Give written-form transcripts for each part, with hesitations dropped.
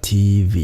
TV.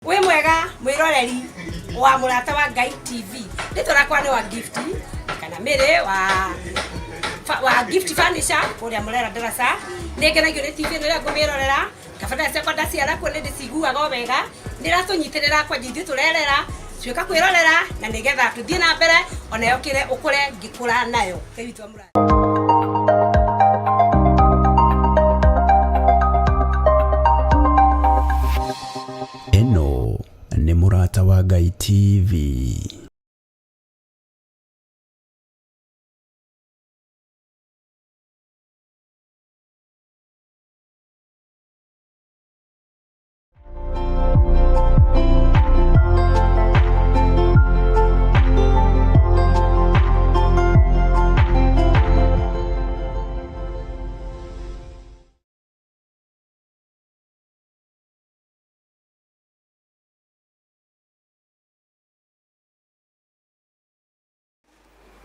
Wĩ mwega mwĩroreri wa Mũrata wa Ngai TV. Rĩtwa rakwa nĩ wa Gift kana Mĩrĩ wa Gift Furniture kũrĩa Mũrera Ndaraca. Nĩ ngenagio nĩ TV ĩno ĩrĩa ngũmĩrorera. Kabata ciakwa ndaciara kuo nĩ ndĩciguaga o wega. Nĩ ĩratũnyitĩrĩra kwanja ithuĩ tũrerera tuĩka kwĩrorera na nĩgetha tũthiĩ na mbere ona yũkĩre ũkũre ngĩkũra nayo. Ngai witũ amũrathime. Ĩno nĩ Mũrata wa Ngai TV.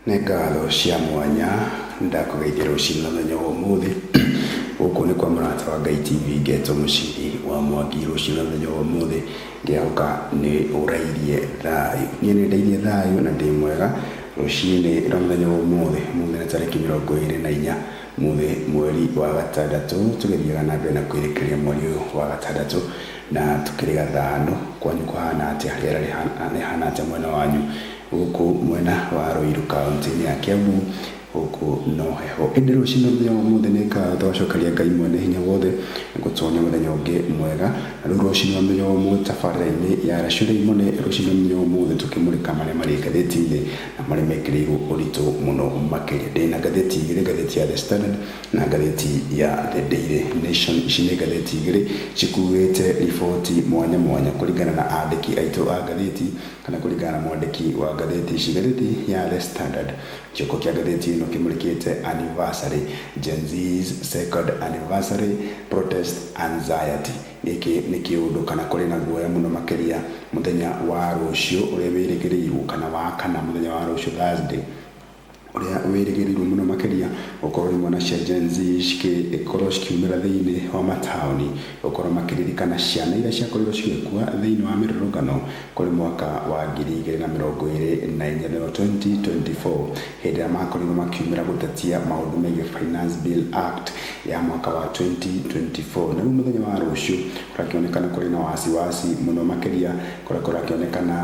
Nĩ ngatho cia mwanya ndakũgeithia rũcinĩ na mũthenya wa ũmũthĩ. Gũkũ nĩ kwa Mũrata wa Ngai TV, ngetwo Mũciri wa Mwangi. Rũcinĩ na mũthenya wa ũmũthĩ ngĩhoka nĩ ũrairie thayũ. Niĩ nĩ ndairie thayũ na ndĩ mwega rũcinĩ rwa mũthenya wa ũmũthĩ. Ũmũthĩ nĩ tarĩki 24 mũthĩ mweri wa gatandatũ, tũgĩthiaga na mbere na kwĩrĩkĩria mweri ũyũ wa gatandatũ na tũkĩrĩ gathano. Kwanyu kũhana atĩa? Rĩera rĩhana atĩa mwena wanyu? Gũkũ mwena wa Ruiru kaunti-inĩ ya Kiambu gũkũ no heho. Ĩndĩ rũcinĩ mũthenya wa ũmũthĩ nĩ ngatho twacokeria Ngai mwene hinya wothe gũtuonia mũthenya ũngĩ mwega. Na rĩu rũcinĩ mũthenya wa ũmũthĩ tabarĩra-inĩ ya Racũrĩ Imone, rũcinĩ mũthenya wa ũmũthĩ tũkĩmũrĩka marĩa marĩ ngathĩti-inĩ na marĩa mekĩrĩirwo ũritũ mũno makĩria. Ndĩna ngathĩti igĩrĩ, ngathĩti ya The Standard na ngathĩti ya The Daily Nation. Ici nĩ ngathĩti igĩrĩ cikuĩte riboti mwanya mwanya kũringana na andĩki aitũ a ngathĩti kana kũringana na mwandĩki wa ngathĩti ici. Ngathĩti ya The Standard, kĩongo kĩa ngathĩti ĩno kĩmũrĩkĩte anniversary, Gen Z's second anniversary protest anxiety. Gĩkĩ nĩ kĩũndũ kana kũrĩ na guoya mũno makĩria mũthenya wa rũciũ ũrĩa wĩrĩgĩrĩirwo, kana wa kana mũthenya wa rũciũ Thursday ũrĩa wĩrĩgĩrĩirwo mũno makĩria gũkorwo imwana cia Gen Z cikorwo cikiumĩra thĩinĩ wa mataũni gũkorwo makĩririkana ciana iria ciakorirwo cigĩkua thĩinĩ wa mĩrũrũngano kũrĩ mwaka wa 2024, 2024, hĩndĩ ĩrĩa makorirwo makiumĩra gũtetia maũndũ megiĩ Finance Bill Act ya mwaka wa 2024. Na rĩu mũthenya wa rũciũ kũrakĩonekana kũrĩ na wasiwasi mũno makĩria, kũrĩa kũrakĩonekana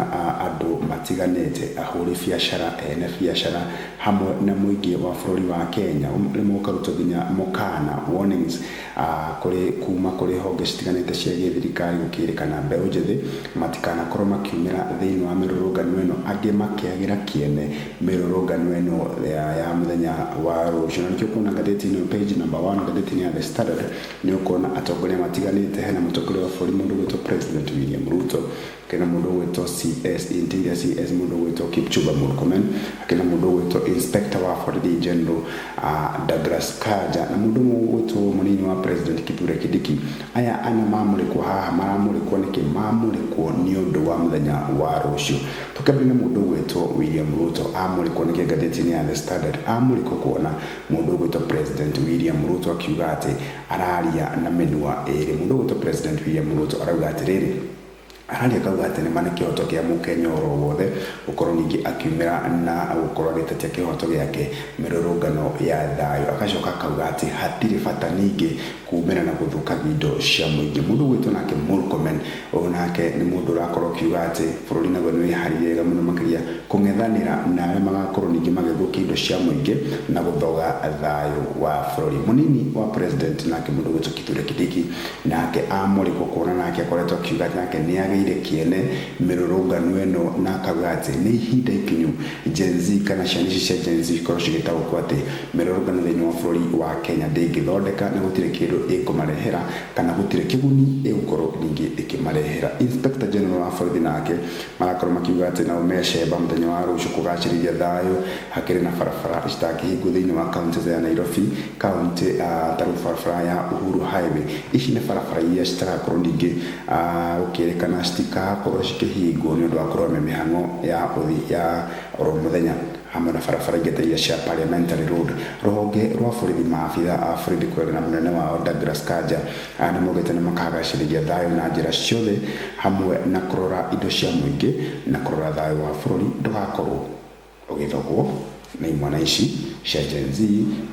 andũ matiganĩte, ahũri biacara, ene biacara hamwe na mũingĩ wa bũrũri wa Kenya rĩmwe ũkarutwo nginya mũkana, warnings, kũrĩ kuma kũrĩ honge citiganĩte cia gĩthirikari gũkĩrĩkana mbeũ njĩthĩ matikanakorwo makiumĩra thĩinĩ wa mĩrũrũngano ĩno, angĩ makĩagĩra kĩene mĩrũrũngano ĩno ya mũthenya wa rũciũ. Na nĩkĩo ũkuona ngathĩti ĩno page number 1 ngathĩti-inĩ ya The Standard nĩ ũkuona atongoria matiganĩte. Hena mũtongoria wa bũrũri mũndũ ũgwĩtwo President William Ruto, kena mũndũ ũgwĩtwo CS Interior CS mũndũ ũgwĩtwo Kipchumba Murkomen, kena mũndũ ũgwĩtwo Inspector wa Borithi General Douglas Kanja, na mũndũ ũmwe ũgwĩtwo mũnini wa President Kithure Kindiki. Aya ana mamũrĩkwo haha, maramũrĩkwo nĩkĩ? Mamũrĩkwo nĩ ũndũ wa mũthenya wa rũciũ. Tũkĩambĩrĩria na mũndũ ũgwĩtwo William Ruto. Amũrĩkwo nĩkĩ ngathĩti-inĩ ya The Standard? Amũrĩkwo kuona mũndũ ũgwĩtwo President William Ruto akiuga atĩ araria na mĩnua ĩrĩ. Mũndũ ũgwĩtwo President William Ruto arauga atĩrĩrĩ, araria akauga atĩ nĩma nĩ kĩhoto kĩa mũkenya oro wothe gũkorwo ningĩ akiumĩra na gũkorwo agĩtetia kĩhoto gĩake mĩrũrũngano ya thayũ. Agacoka akauga atĩ hatirĩ bata ningĩ kumĩra na gũthũkagia indo cia mũingĩ. Mũndũ ũgwĩtwo nake Murkomen, ũyũ nake nĩ mũndũ ũrakorwo akiuga atĩ bũrũri naguo nĩ wĩharĩirie wega mũno makĩria kũng'ethanĩra na arĩa magakorwo ningĩ magĩthũkia indo cia mũingĩ na gũthoga thayũ wa bũrũri. Mũnini wa president nake mũndũ ũgwĩtwo Kithure Kindiki nake amũrĩkwo kuona nake akoretwo akiuga atĩ nake nĩ agĩire agĩire kĩene mĩrũrũngano ĩno na akauga atĩ nĩ ihinda ikinyu Gen Z kana ciana ici cia Gen Z ikorwo cigĩtaũkwo atĩ mĩrũrũngano thĩinĩ wa bũrũri wa Kenya ndĩngĩthondeka na gũtirĩ kĩndũ ĩkũmarehera kana gũtirĩ kĩguni ĩgũkorwo ningĩ ĩkĩmarehera. Inspector General wa borithi nake marakorwo makiuga atĩ nao mecemba mũthenya wa rũciũ kũgacĩrithia thayũ. Hakĩrĩ na barabara citangĩhingwo thĩinĩ wa kaunti ya Nairobi, kaunti ta rĩu barabara ya Uhuru Highway. Ici nĩ barabara iria citagakorwo ningĩ gũkĩrĩkana citikakorwo cikĩhingwo nĩ ũndũ wa kũrũgamia mĩhang'o ya ũthii ya oro mũthenya, hamwe na barabara ingĩ ta iria cia Parliamentary Road. Rũhonge rwa borithi, maabitha a borithi kũgerera mũnene wao Douglas Kanja nĩ maugĩte nĩ makagacĩrithia thayũ na njĩra ciothe, hamwe na kũrora indo cia mũingĩ na kũrora thayũ wa bũrũri ndũgakorwo ũgĩthogwo nĩ imwana ici cia Gen Z,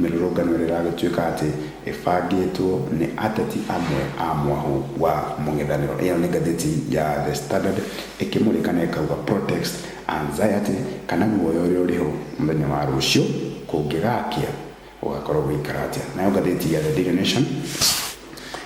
mĩrũrũngano ĩrĩa ĩragĩtuĩka atĩ ĩbangĩtwo nĩ ateti amwe a mwahu wa mũng'ethanĩro. Ĩyo nĩ ngathĩti ya The Standard ĩkĩmũrĩka na ĩkauga protest anxiety kana guoya ũrĩa ũrĩho mũthenya wa rũciũ kũngĩgakia gũgakorwo gũikara atĩa. Nayo ngathĩti ya The Daily Nation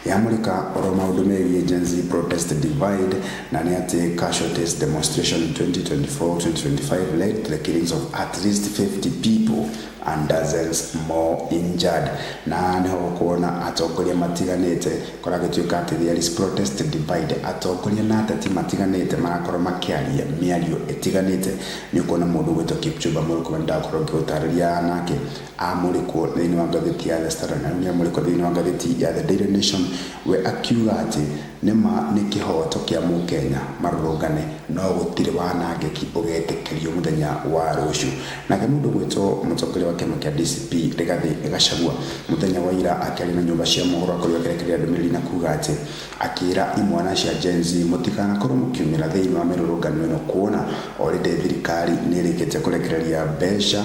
yamũrĩka oro maũndũ megiĩ Gen Z protest divide, na nĩ atĩ casualties demonstration in 2024-2025 led to the killings of at least 50 people and dozens more injured. Na nĩho kuona atongoria matiganĩte kũragĩtuĩka atĩ there is protest divide, atongoria na ateti matiganĩte marakorwo makĩaria mĩario ĩtiganĩte. Nĩ ũkuona mũndũ ũgwĩtwo Kipchumba Murkomen, ndakorwo ngĩgũtarĩria nake amũrĩkwo thĩinĩ wa ngathĩti ya The Standard, na rĩu nĩamũrĩkwo thĩinĩ wa ngathĩti ya The Daily Nation. We akiuga atĩ nĩma nĩ kĩhoto kĩa mũkenya marũrũngane, no gũtirĩ wanangĩki ũgetĩkĩrio mũthenya wa rũciũ. Nake mũndũ ũgwĩtwo mũtongoria wa kĩama kĩa DCP Rigathi Gachagua mũthenya wa ira akĩaria na nyũmba cia mohoro akorirwo akĩrekereria ndũmĩrĩri na kuga atĩ akĩra imwana cia Gen Z mũtikanakorwo mũkiumĩra thĩinĩ wa mĩrũrũngano ĩno, kuona already thirikari nĩ ĩrĩkĩtie kũrekereria mbeca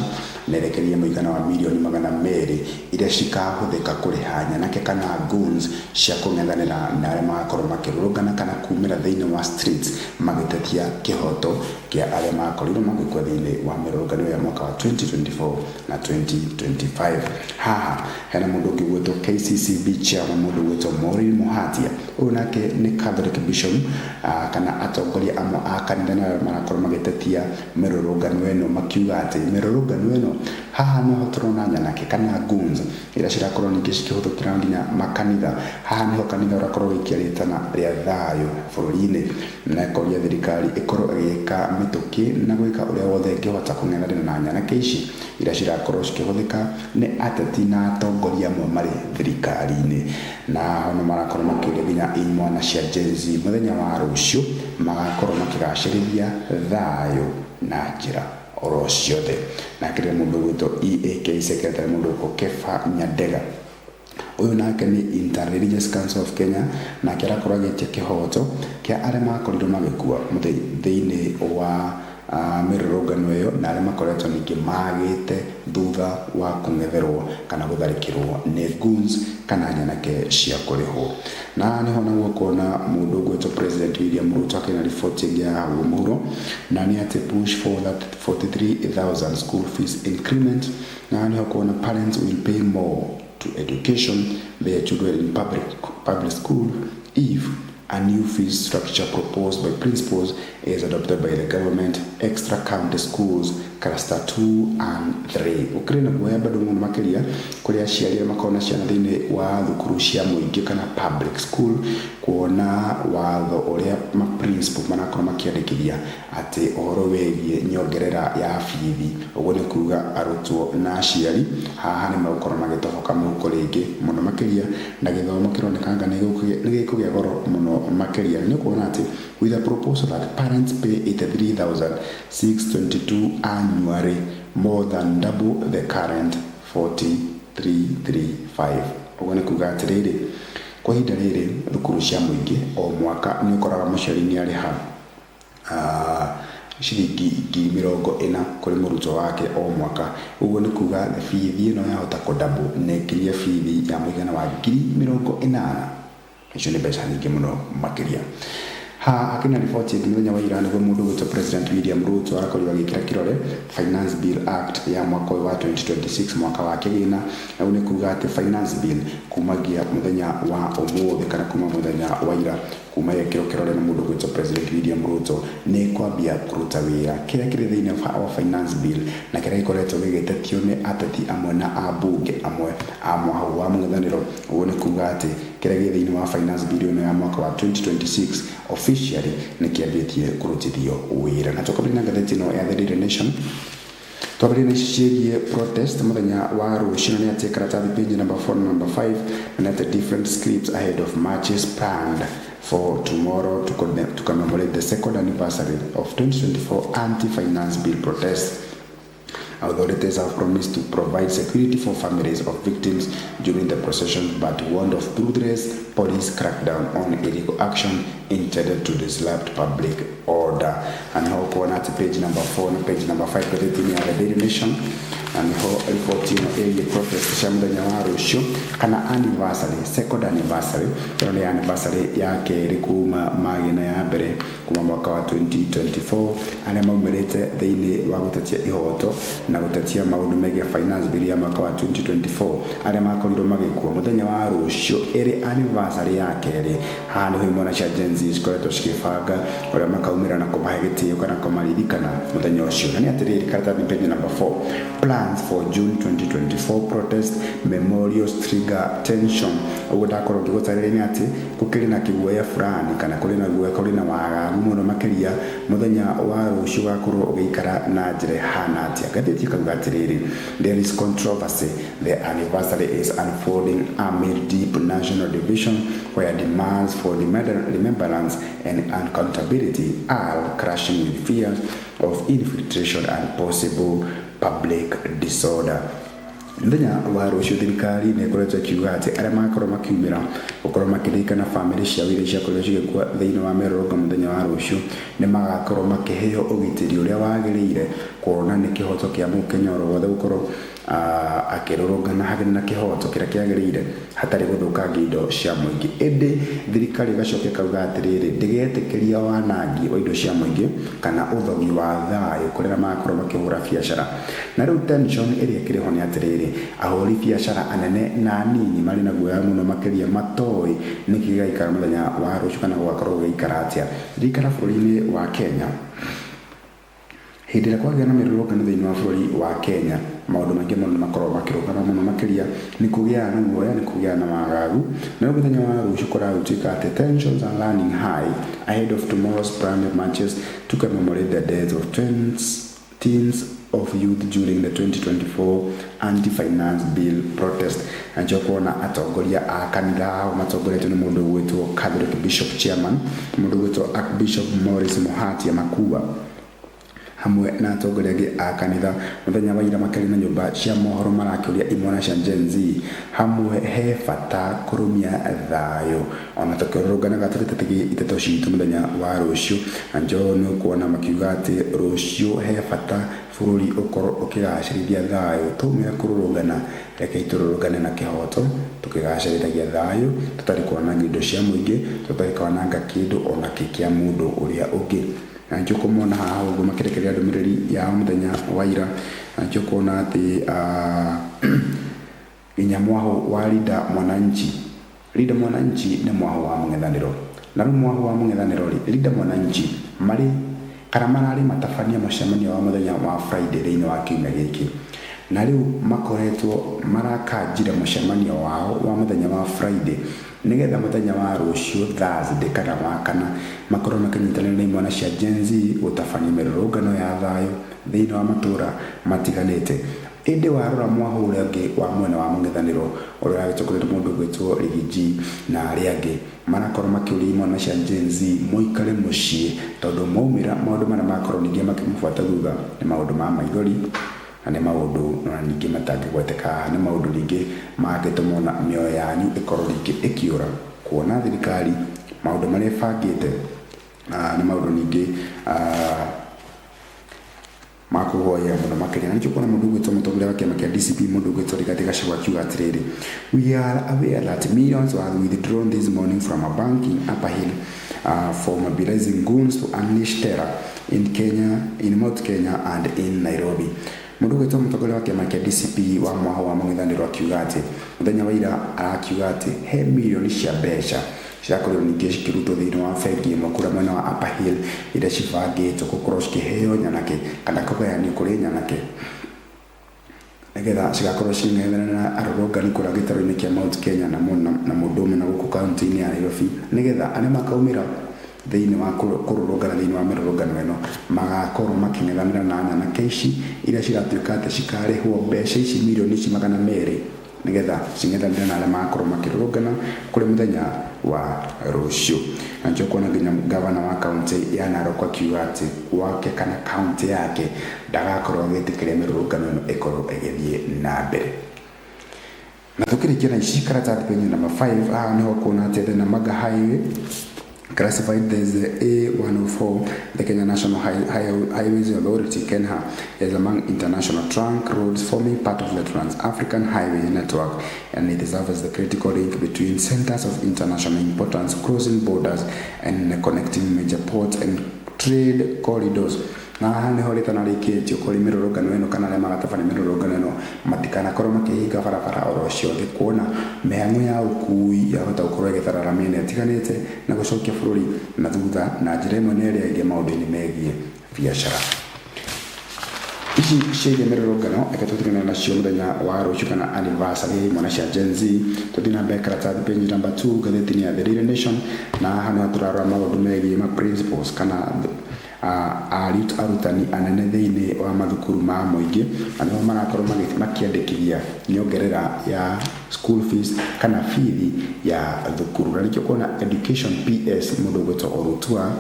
na ĩrekererie mũigana wa mirioni 200 iria cikahũthĩka kũrĩha nyanake kana goons cia kũng'ethanĩra na arĩa magakorwo makĩrũrũngana kana kumĩra thĩinĩ wa streets magĩtetia kĩhoto kĩa arĩa makorirwo magĩkua thĩinĩ wa mĩrũrũngano ya mwaka wa 2024 na 2025. Haha hena mũndũ ũngĩ ũgwĩtwo KCCB chairman, mũndũ ũgwĩtwo Maureen Muhatia. Ũyũ nake nĩ Catholic bishop kana atongoria amwe a kanitha na arĩa marakorwo magĩtetia mĩrũrũngano ĩno, makiuga atĩ mĩrũrũngano ĩno haha nĩho tũrona nyanake kana goons iria cirakorwo ningĩ cikĩhũthũkĩra nginya makanitha. Haha nĩho kanitha ũrakorwo ũgĩikia rĩtana rĩa thayũ bũrũri-inĩ na ĩkoria thirikari ĩkorwo ĩgĩka mĩtũkĩ na gwĩka ũrĩa wothe ĩngĩhota kũng'ethanĩra na nyanake ici iria cirakorwo cikĩhũthĩka nĩ ateti na atongoria amwe marĩ thirikari-inĩ. Na ono marakorwo makĩũria nginya imwana cia Gen Z mũthenya wa rũciũ magakorwo makĩgacĩrithia thayũ na njĩra oro ciothe. Na kĩrĩa mũndũ ũgwĩtwo EAK secretary, mũndũ ũgwĩtwo Kefa Nyandega, ũyũ nake nĩ Interreligious Council of Kenya, nake arakorwo agĩtia kĩhoto kĩa arĩa makorirwo magĩkua thĩinĩ wa mĩrũrũngano ĩyo na arĩa makoretwo ningĩ magĩte thutha wa kũng'etherwo kana gũtharĩkĩrwo nĩ goons kana nyanake cia kũrĩhwo. Na nĩho naguo kuona mũndũ ũgwĩtwo President William Ruto akĩna riboti ĩngĩ ya hau mũhuro, na nĩ atĩ push for that 43,000 school fees increment. Na nĩho kuona parents will pay more to education their children in public school if a new fees structure proposed by principals is adopted by the government. Extra county schools cluster 2 and 3 ũkĩrĩ na guoya bado mũno makĩria kũrĩ aciari arĩa makoragwo na ciana thĩinĩ wa thukuru cia mũingĩ kana public school, kuona watho ũrĩa ma principal marakorwo makĩandĩkithia atĩ ũhoro wĩgiĩ nyongerera ya bithi. Ũguo nĩ kuga arutwo na aciari haha nĩ megũkorwo magĩtoboka mũhuko rĩngĩ mũno makĩria, na gĩthomo kĩronekanga nĩ gĩkũgĩa goro mũno makĩria. Nĩ ũkuona atĩ with a proposal that parents pay 83,622 annually, more than double the current 4335. Ũguo nĩ kuga atĩrĩrĩ, kwa ihinda rĩrĩ thukuru cia mũingĩ o mwaka nĩ ũkoraga mũciari nĩ arĩha ciringi 40,000 kũrĩ mũrutwo wake o mwaka. Ũguo nĩ kuga bithi ĩno yahota kũdouble na ĩkinyie bithi ya mũigana wa 80,000. Icio nĩ mbeca nyingĩ mũno makĩria. Haha hakĩrĩ na riboti ĩngĩ mũthenya wa ira nĩguo mũndũ ũgwĩtwo President William Ruto arakorirwo agĩkĩra kĩrore Finance Bill Act ya mwaka ũyũ wa 2026, mwaka wa kĩgĩna. Na ũũ nĩ kuga atĩ Finance Bill kumagia mũthenya wa ũmũthĩ kana kuma mũthenya wa ira, kuma yekĩrwo kĩrore na mũndũ ũgwĩtwo President William Ruto, nĩ kwambia kũruta wĩra. Kĩrĩa kĩrĩ thĩinĩ wa Finance Bill na kĩrĩa gĩkoretwo gĩgĩtetio nĩ ateti amwe na ambunge amwe a mwahũ wa mũng'ethanĩro, ũguo nĩ kuga atĩ kĩrĩa gĩ thĩinĩ wa Finance Bill ĩno ya mwaka wa 2026 officially nĩ kĩambĩtie kũrutithio wĩra. Na tũkambĩrĩria na ngathĩti ĩno ya The Daily Nation. Twambĩrĩria na ici ciĩgiĩ protest mũthenya wa rũciũ, na nĩ atĩ karatathi page number 4 na number 5, na nĩ atĩ different scripts ahead of marches planned for tomorrow to commemorate the second anniversary of 2024 anti-finance bill protest. Authorities have promised to provide security for families of victims during the procession, but warned of ruthless police crackdown on illegal action intended to disrupt public order. Na nĩho ũkuona atĩ page number 4 na page number 5 ngathĩti-inĩ ya The Daily Nation, na nĩho riboti ĩno ĩgiĩ protest cia mũthenya wa rũciũ kana anniversary, second anniversary. Ĩno nĩ anniversary ya kerĩ kuma magĩna ya mbere kuma mwaka wa 2024, arĩa maumĩrĩte thĩinĩ wa gũtetia ihoto na gũtetia maũndũ megiĩ Finance Bill ya mwaka wa 2024, arĩa makorirwo magĩkua. Mũthenya wa rũciũ ĩrĩ anniversary ya kerĩ, haha nĩho imwana cia Gen Z cikoretwo cikĩbanga ũrĩa makaumĩra na kũmahe gĩtĩo kana kũmaririkana mũthenya ũcio. Na nĩ atĩrĩrĩ, karatathi page number 4, plans for June 2024 protest memorials trigger tension. Ũguo ndakorwo ngĩgũtarĩria nĩ atĩ gũkĩrĩ na kĩguoya fulani kana kũrĩ na guoya, kũrĩ na wagagu mũno makĩria. Mũthenya wa rũciũ ũgakorwo ũgĩikara na njĩra ĩhana atĩa? Ngathĩti ĩkauga atĩrĩrĩ, there is controversy. The anniversary is unfolding amid deep national division, where demands for remembrance and accountability are clashing with fears of infiltration and possible public disorder. Mũthenya wa rũciũ thirikari nĩ ĩkoretwo ĩkiuga atĩ arĩa magakorwo makiumĩra gũkorwo makĩririkana bamĩrĩ ciao iria ciakorirwo cigĩkua thĩinĩ wa mĩrũrũngano mũthenya wa rũciũ nĩ magakorwo makĩheo ũgitĩri ũrĩa wagĩrĩire, kuona nĩ kĩhoto kĩa mũkenya oro wothe gũkorwo akĩrũrũngana harĩ na kĩhoto kĩrĩa kĩagĩrĩire hatarĩ gũthũkangia indo cia mũingĩ. Ĩndĩ thirikari ĩgacoka ĩkauga atĩrĩrĩ, ndĩgetĩkĩria wanangi wa indo cia mũingĩ kana ũthogi wa thayũ kũrĩa arĩa magakorwo makĩhũra biacara. Na rĩu tension ĩrĩa ĩkĩrĩ ho nĩ atĩrĩrĩ, ahũri biacara anene na anini marĩ na guoya mũno makĩria, matoĩ nĩkĩ gĩgaikara mũthenya wa rũciũ kana gũgakorwo gũgĩikara atĩa. Ririkana bũrũri-inĩ wa Kenya, hĩndĩ ĩrĩa kwagĩa na mĩrũrũngano thĩinĩ wa bũrũri wa Kenya, maũndũ maingĩ mũno nĩ makoragwo makĩrũgama mũno makĩria, nĩ kũgĩaga na guoya, nĩ kũgĩaga na wagagu. Na rĩu mũthenya wa rũciũ kũragĩtuĩka atĩ tensions are running high ahead of tomorrow's planned marches to commemorate the death of teens of youth during the 2024 anti-finance bill protest. Na nĩkĩo kuona atongoria a kanitha ao matongoretio nĩ mũndũ ũgwĩtwo Catholic Bishop Chairman, mũndũ ũgwĩtwo Archbishop Maurice Muhatia Makua, hamwe na atongoria angĩ a kanitha, mũthenya wa ira makĩrĩ na nyũmba cia mohoro marakĩũria imwana cia Gen Z hamwe he bata kũrũmia thayũ ona tũkĩrũrũnganaga tũgĩtetegia iteto citũ mũthenya wa rũciũ. Na njo nĩ ũkuona makiuga atĩ rũciũ he bata bũrũri ũkorwo ũkĩgacĩrithia thayũ. Twaumĩra kũrũrũngana, rekei tũrũrũngane na kĩhoto tũkĩgacĩrithagia thayũ, tũtarĩ kwananga indo cia mũingĩ, tũtarĩ kwananga kĩndũ ona kĩ kĩa mũndũ ũrĩa ũngĩ. Na nĩkĩo ũkũmona haha ũguo makĩrekereria ndũmĩrĩri yao mũthenya wa ira. Na nĩkĩo ũkuona atĩ nginya mwahũ wa Linda Mwananchi, Linda Mwananchi nĩ mwahũ wa mũng'ethanĩro. Na rĩu mwahũ wa mũng'ethanĩro rĩ, Linda Mwananchi marĩ kana mararĩ matabania mũcemanio wa mũthenya wa Friday thĩinĩ wa kiumia gĩkĩ, na rĩu makoretwo marakanjire mũcemanio wao wa mũthenya wa Friday nĩgetha mũthenya wa rũciũ Thursday kana wa kana makorwo makĩnyitanĩra na imwana cia Gen Z gũtabania mĩrũrũngano ya thayũ thĩinĩ wa matũra matiganĩte. Ĩndĩ warora mwahũ ũrĩa ũngĩ wa mwena wa mũng'ethanĩro ũrĩa ũragĩtongorio nĩ mũndũ ũgwĩtwo Riggy G na arĩa angĩ, marakorwo makĩũria imwana cia Gen Z mũikare mũciĩ, tondũ maumĩra maũndũ marĩa makorwo ningĩ makĩmũbuata thutha nĩ maũndũ ma maithori na nĩ maũndũ ona ningĩ matangĩgweteka haha, nĩ maũndũ ningĩ mangĩtũma ona mĩoyo yanyu ĩkorwo ningĩ ĩkĩũra, kuona thirikari maũndũ marĩa ĩbangĩte nĩ maũndũ ningĩ Makuhoya muno makiria. Na nĩkĩo kuona mũndũ ũgwĩtwo mũtongoria wa kĩama kĩa DCP, mũndũ ũgwĩtwo Rigathi Gachagua, akiuga atĩrĩrĩ, "We are aware that millions were withdrawn this morning from a bank in Upper Hill for mobilizing goons to unleash terror in Kenya, in Mount Kenya and in Nairobi." Mũndũ ũgwĩtwo mũtongoria wa kĩama kĩa DCP wa mwaho wa mũng'ethanĩro akiuga atĩ mũthenya wa ira, arakiuga atĩ he mirioni cia mbeca cirakorirwo ningĩ cikĩrutwo thĩinĩ wa bengi ĩmwe kũrĩa mwena wa Upper Hill, iria cibangĩtwo gũkorwo cikĩheo nyanake kana kũgayanio kũrĩ nyanake nĩgetha cigakorwo cikĩng'ethanĩra na arũrũngani kũrĩa gĩtarũ-inĩ kĩa Mount Kenya na mũndũ ũmwe na gũkũ kaunti-inĩ ya Nairobi, nĩgetha arĩa makaumĩra thĩinĩ wa kũrũrũngana thĩinĩ wa mĩrũrũngano ĩno magakorwo makĩng'ethanĩra na nyanake ici iria ciratuĩka atĩ cikarĩhwo mbeca ici, mirioni ici 200, nĩgetha cing'ethanĩre na arĩa magakorwo makĩrũrũngana kũrĩ mũthenya wa rũciũ. Na nĩkĩo kuona nginya gavana wa kaunti ya Narok akiuga atĩ gwake kana kaunti yake ndagakorwo agĩtĩkĩria mĩrũrũngano ĩno ĩkorwo ĩgĩthiĩ na mbere. Na tukĩrĩkia na ici karatathi page number 5, haha nĩho kuona atĩ the Namanga Highway, classified as the A104, the Kenya National Highways Authority, KENHA, is among international trunk roads forming part of the Trans-African Highway Network, and it serves as the critical link between centers of international importance, crossing borders and connecting major ports and trade corridors. Na haha nĩho rĩtana rĩikĩtio kũrĩ mĩrũrũngano ĩno kana arĩa magatabania mĩrũrũngano ĩno matikanakorwo makĩhinga barabara oro ciothe, kuona mĩhang'o ya ũkui yahota gũkorwo ĩgĩtharara mĩena ĩtiganĩte na gũcokia bũrũri na thutha na njĩra ĩmwe na ĩrĩa ĩngĩ maũndũ-inĩ megiĩ biacara. Ici ciĩgiĩ mĩrũrũngano, reke tũtigane nacio mũthenya wa rũciũ kana anniversary imwe na cia Gen Z. Tũthiĩ na mbere karatathi page number 2 ngathĩti-inĩ ya The Daily Nation, na haha nĩho tũrarora maũndũ megiĩ ma principals kana arutani anene thĩinĩ wa mathukuru ma mũingĩ, na nĩho marakorwo makĩandĩkithia nyongerera ya school fees kana bithi ya thukuru. Na nĩkĩo kuona Education PS, mũndũ ũgwĩtwo Orutua,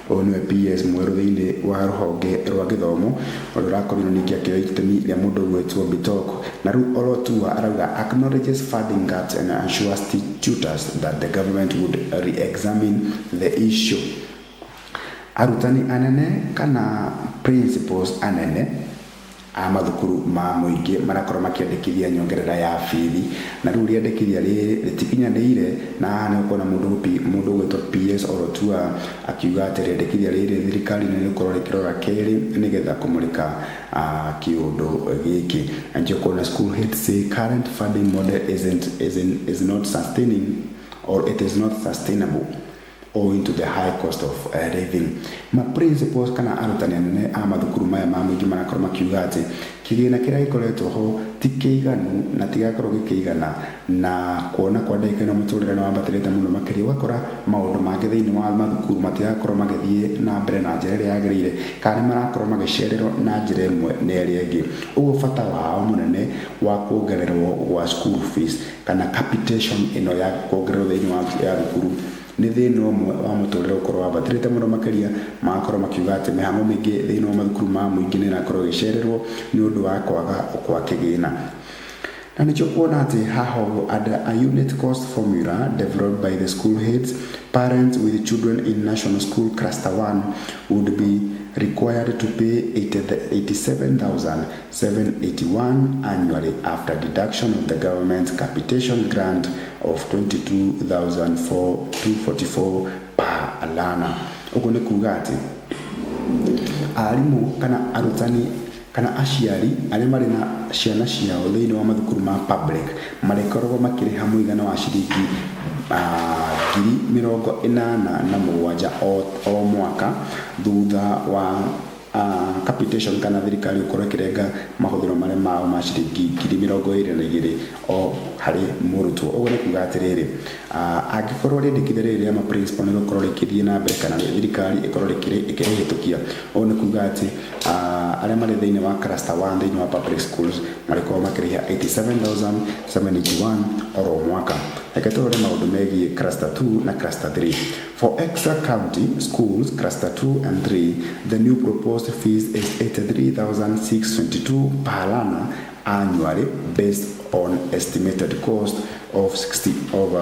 ũyũ nĩwe PS mwerũ thĩinĩ wa rũhonge rwa gĩthomo, ũrĩa ũrakorirwo ningĩ akĩoya itemi rĩa mũndũ ũgwĩtwo Bitok. Na rĩu Olotua arauga acknowledges funding gaps and assures tutors that the government would re-examine the issue. Arutani anene kana principals anene a mathukuru ma mũingĩ marakorwo makĩandĩkithia nyongerera ya bithi, na rĩu rĩandĩkithia rĩrĩ rĩtikinyanĩire. Na haha nĩ ũkuona mũndũ ũgwĩtwo PS Olotua akiuga atĩ rĩandĩkithia rĩrĩ thirikari nĩ rĩgũkorwo rĩkĩrora kerĩ nĩgetha kũmũrĩka kĩũndũ gĩkĩ. Na nĩkĩo kuona school heads say current funding model isn't, is not sustaining or it is not sustainable owing to the high cost of living. Ma principals kana arutani anene a mathukuru maya ma mũingĩ marakorwo makiuga atĩ kĩgĩna kĩrĩa gĩkoretwo ho ti kĩiganu na tigakorwo gĩkĩigana, na kuona kwa ndagĩka ĩno mũtũrĩre nĩ wambatĩrĩte mũno makĩria, ũgakora maũndũ mangĩ thĩinĩ wa mathukuru matirakorwo magĩthiĩ na mbere na njĩra ĩrĩa yagĩrĩire kana nĩ marakorwo magĩcererwo na njĩra ĩmwe na ĩrĩa ĩngĩ. Ũguo bata wao mũnene wa kuongererwo gwa school fees kana capitation ĩno ya kuongererwo thĩinĩ wa ya thukuru nĩ thĩna ũmwe wa mũtũrĩre ũkorwo wambatĩrĩte mũno makĩria. Magakorwo makiuga atĩ mĩhang'o mĩingĩ thĩinĩ wa mathukuru ma mũingĩ nĩ ĩrakorwo ĩgĩcererwo nĩ ũndũ wa kwaga kwa kĩgĩna. Na nĩkĩo kuona atĩ haha ũguo, under a unit cost formula developed by the school heads, parents with children in national school cluster 1 would be required to pay 87,781 annually after deduction of the government's capitation grant of 22,244 per learner. Ũguo nĩ kuga atĩ arimũ kana arutani kana aciari arĩa marĩ na ciana ciao thĩinĩ wa mathukuru ma public marĩkoragwo makĩrĩha mũigana wa ciringi 87,000 o mwaka thutha wa capitation kana thirikari gũkorwo ĩkĩrenga mahũthĩro marĩa mao ma ciringi 22,000 o harĩ mũrutwo. Ũguo nĩ kuga atĩrĩrĩ, angĩkorwo rĩandĩkithia rĩrĩ rĩa ma principal nĩ rĩgũkorwo rĩkĩthiĩ na mbere kana thirikari ĩkorwo ĩkĩrĩhĩtũkia, ũguo nĩ kuga atĩ arĩa marĩ thĩinĩ wa cluster 1 thĩinĩ wa public schools marĩkorwo makĩrĩha 87,781 oro mwaka. Reke tũrore maũndũ megiĩ cluster 2 na cluster 3. For extra county schools cluster 2 and 3, the new proposed fees is 83,622 per learner annually based On estimated cost of 60 of,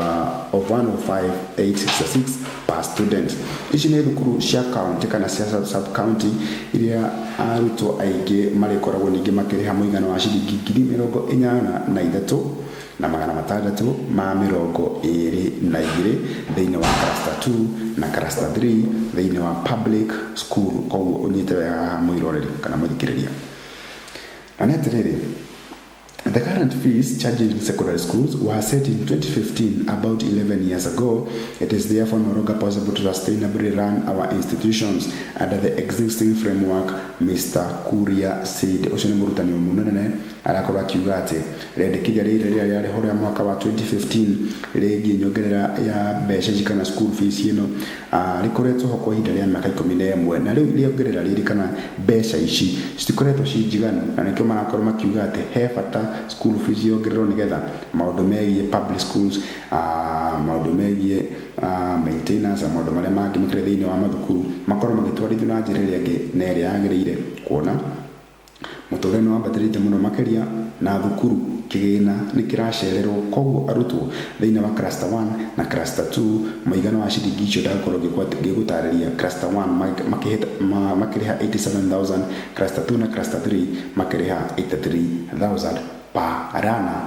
of 105,866 per student. Ici nĩ thukuru cia county kana cia sub county iria arutwo aingĩ marĩkoragwo ningĩ makĩrĩha mũigana wa ciringi 83,622 thĩinĩ wa cluster 2 na cluster 3 thĩinĩ wa public school. Koguo ũnyite wega haha mwĩroreri kana mũthikĩrĩria, na nĩ atĩrĩrĩ, the current fees charged in secondary schools were set in 2015, about 11 years ago. It is therefore no longer possible to sustainably run our institutions under the existing framework, Mr. Kuria said. Ũcio nĩ mũrutani mũnene arakorwo akiuga atĩ rĩendekithia rĩrĩ rĩrĩa rĩarĩ ho rĩa mwaka wa 2015 rĩgiĩ nyongerera ya mbeca ici kana school fees ĩno rĩkoretwo ho kwa ihinda rĩa mĩaka 11, na rĩu rĩongerera rĩrĩ kana mbeca ici citikoretwo ci njiganu, na nĩkĩo marakorwo makiuga atĩ he bata school fees yongererwo nĩgetha maũndũ megiĩ public schools, maũndũ megiĩ maintenance na maũndũ marĩa mangĩ makĩrĩ thĩinĩ wa mathukuru makorwo magĩtwarithio na njĩra ĩrĩa ĩngĩ na ĩrĩa yagĩrĩire, kuona mũtũrĩre nĩ wambatĩrĩte mũno makĩria na thukuru kĩgĩna nĩ kĩracererwo. Koguo arutwo thĩinĩ wa cluster 1 na cluster 2, mũigana wa ciringi icio ndakorwo ngĩgũtarĩria, cluster 1 makĩrĩha 87,000, cluster 2 na cluster 3 makĩrĩha 83,000 per learner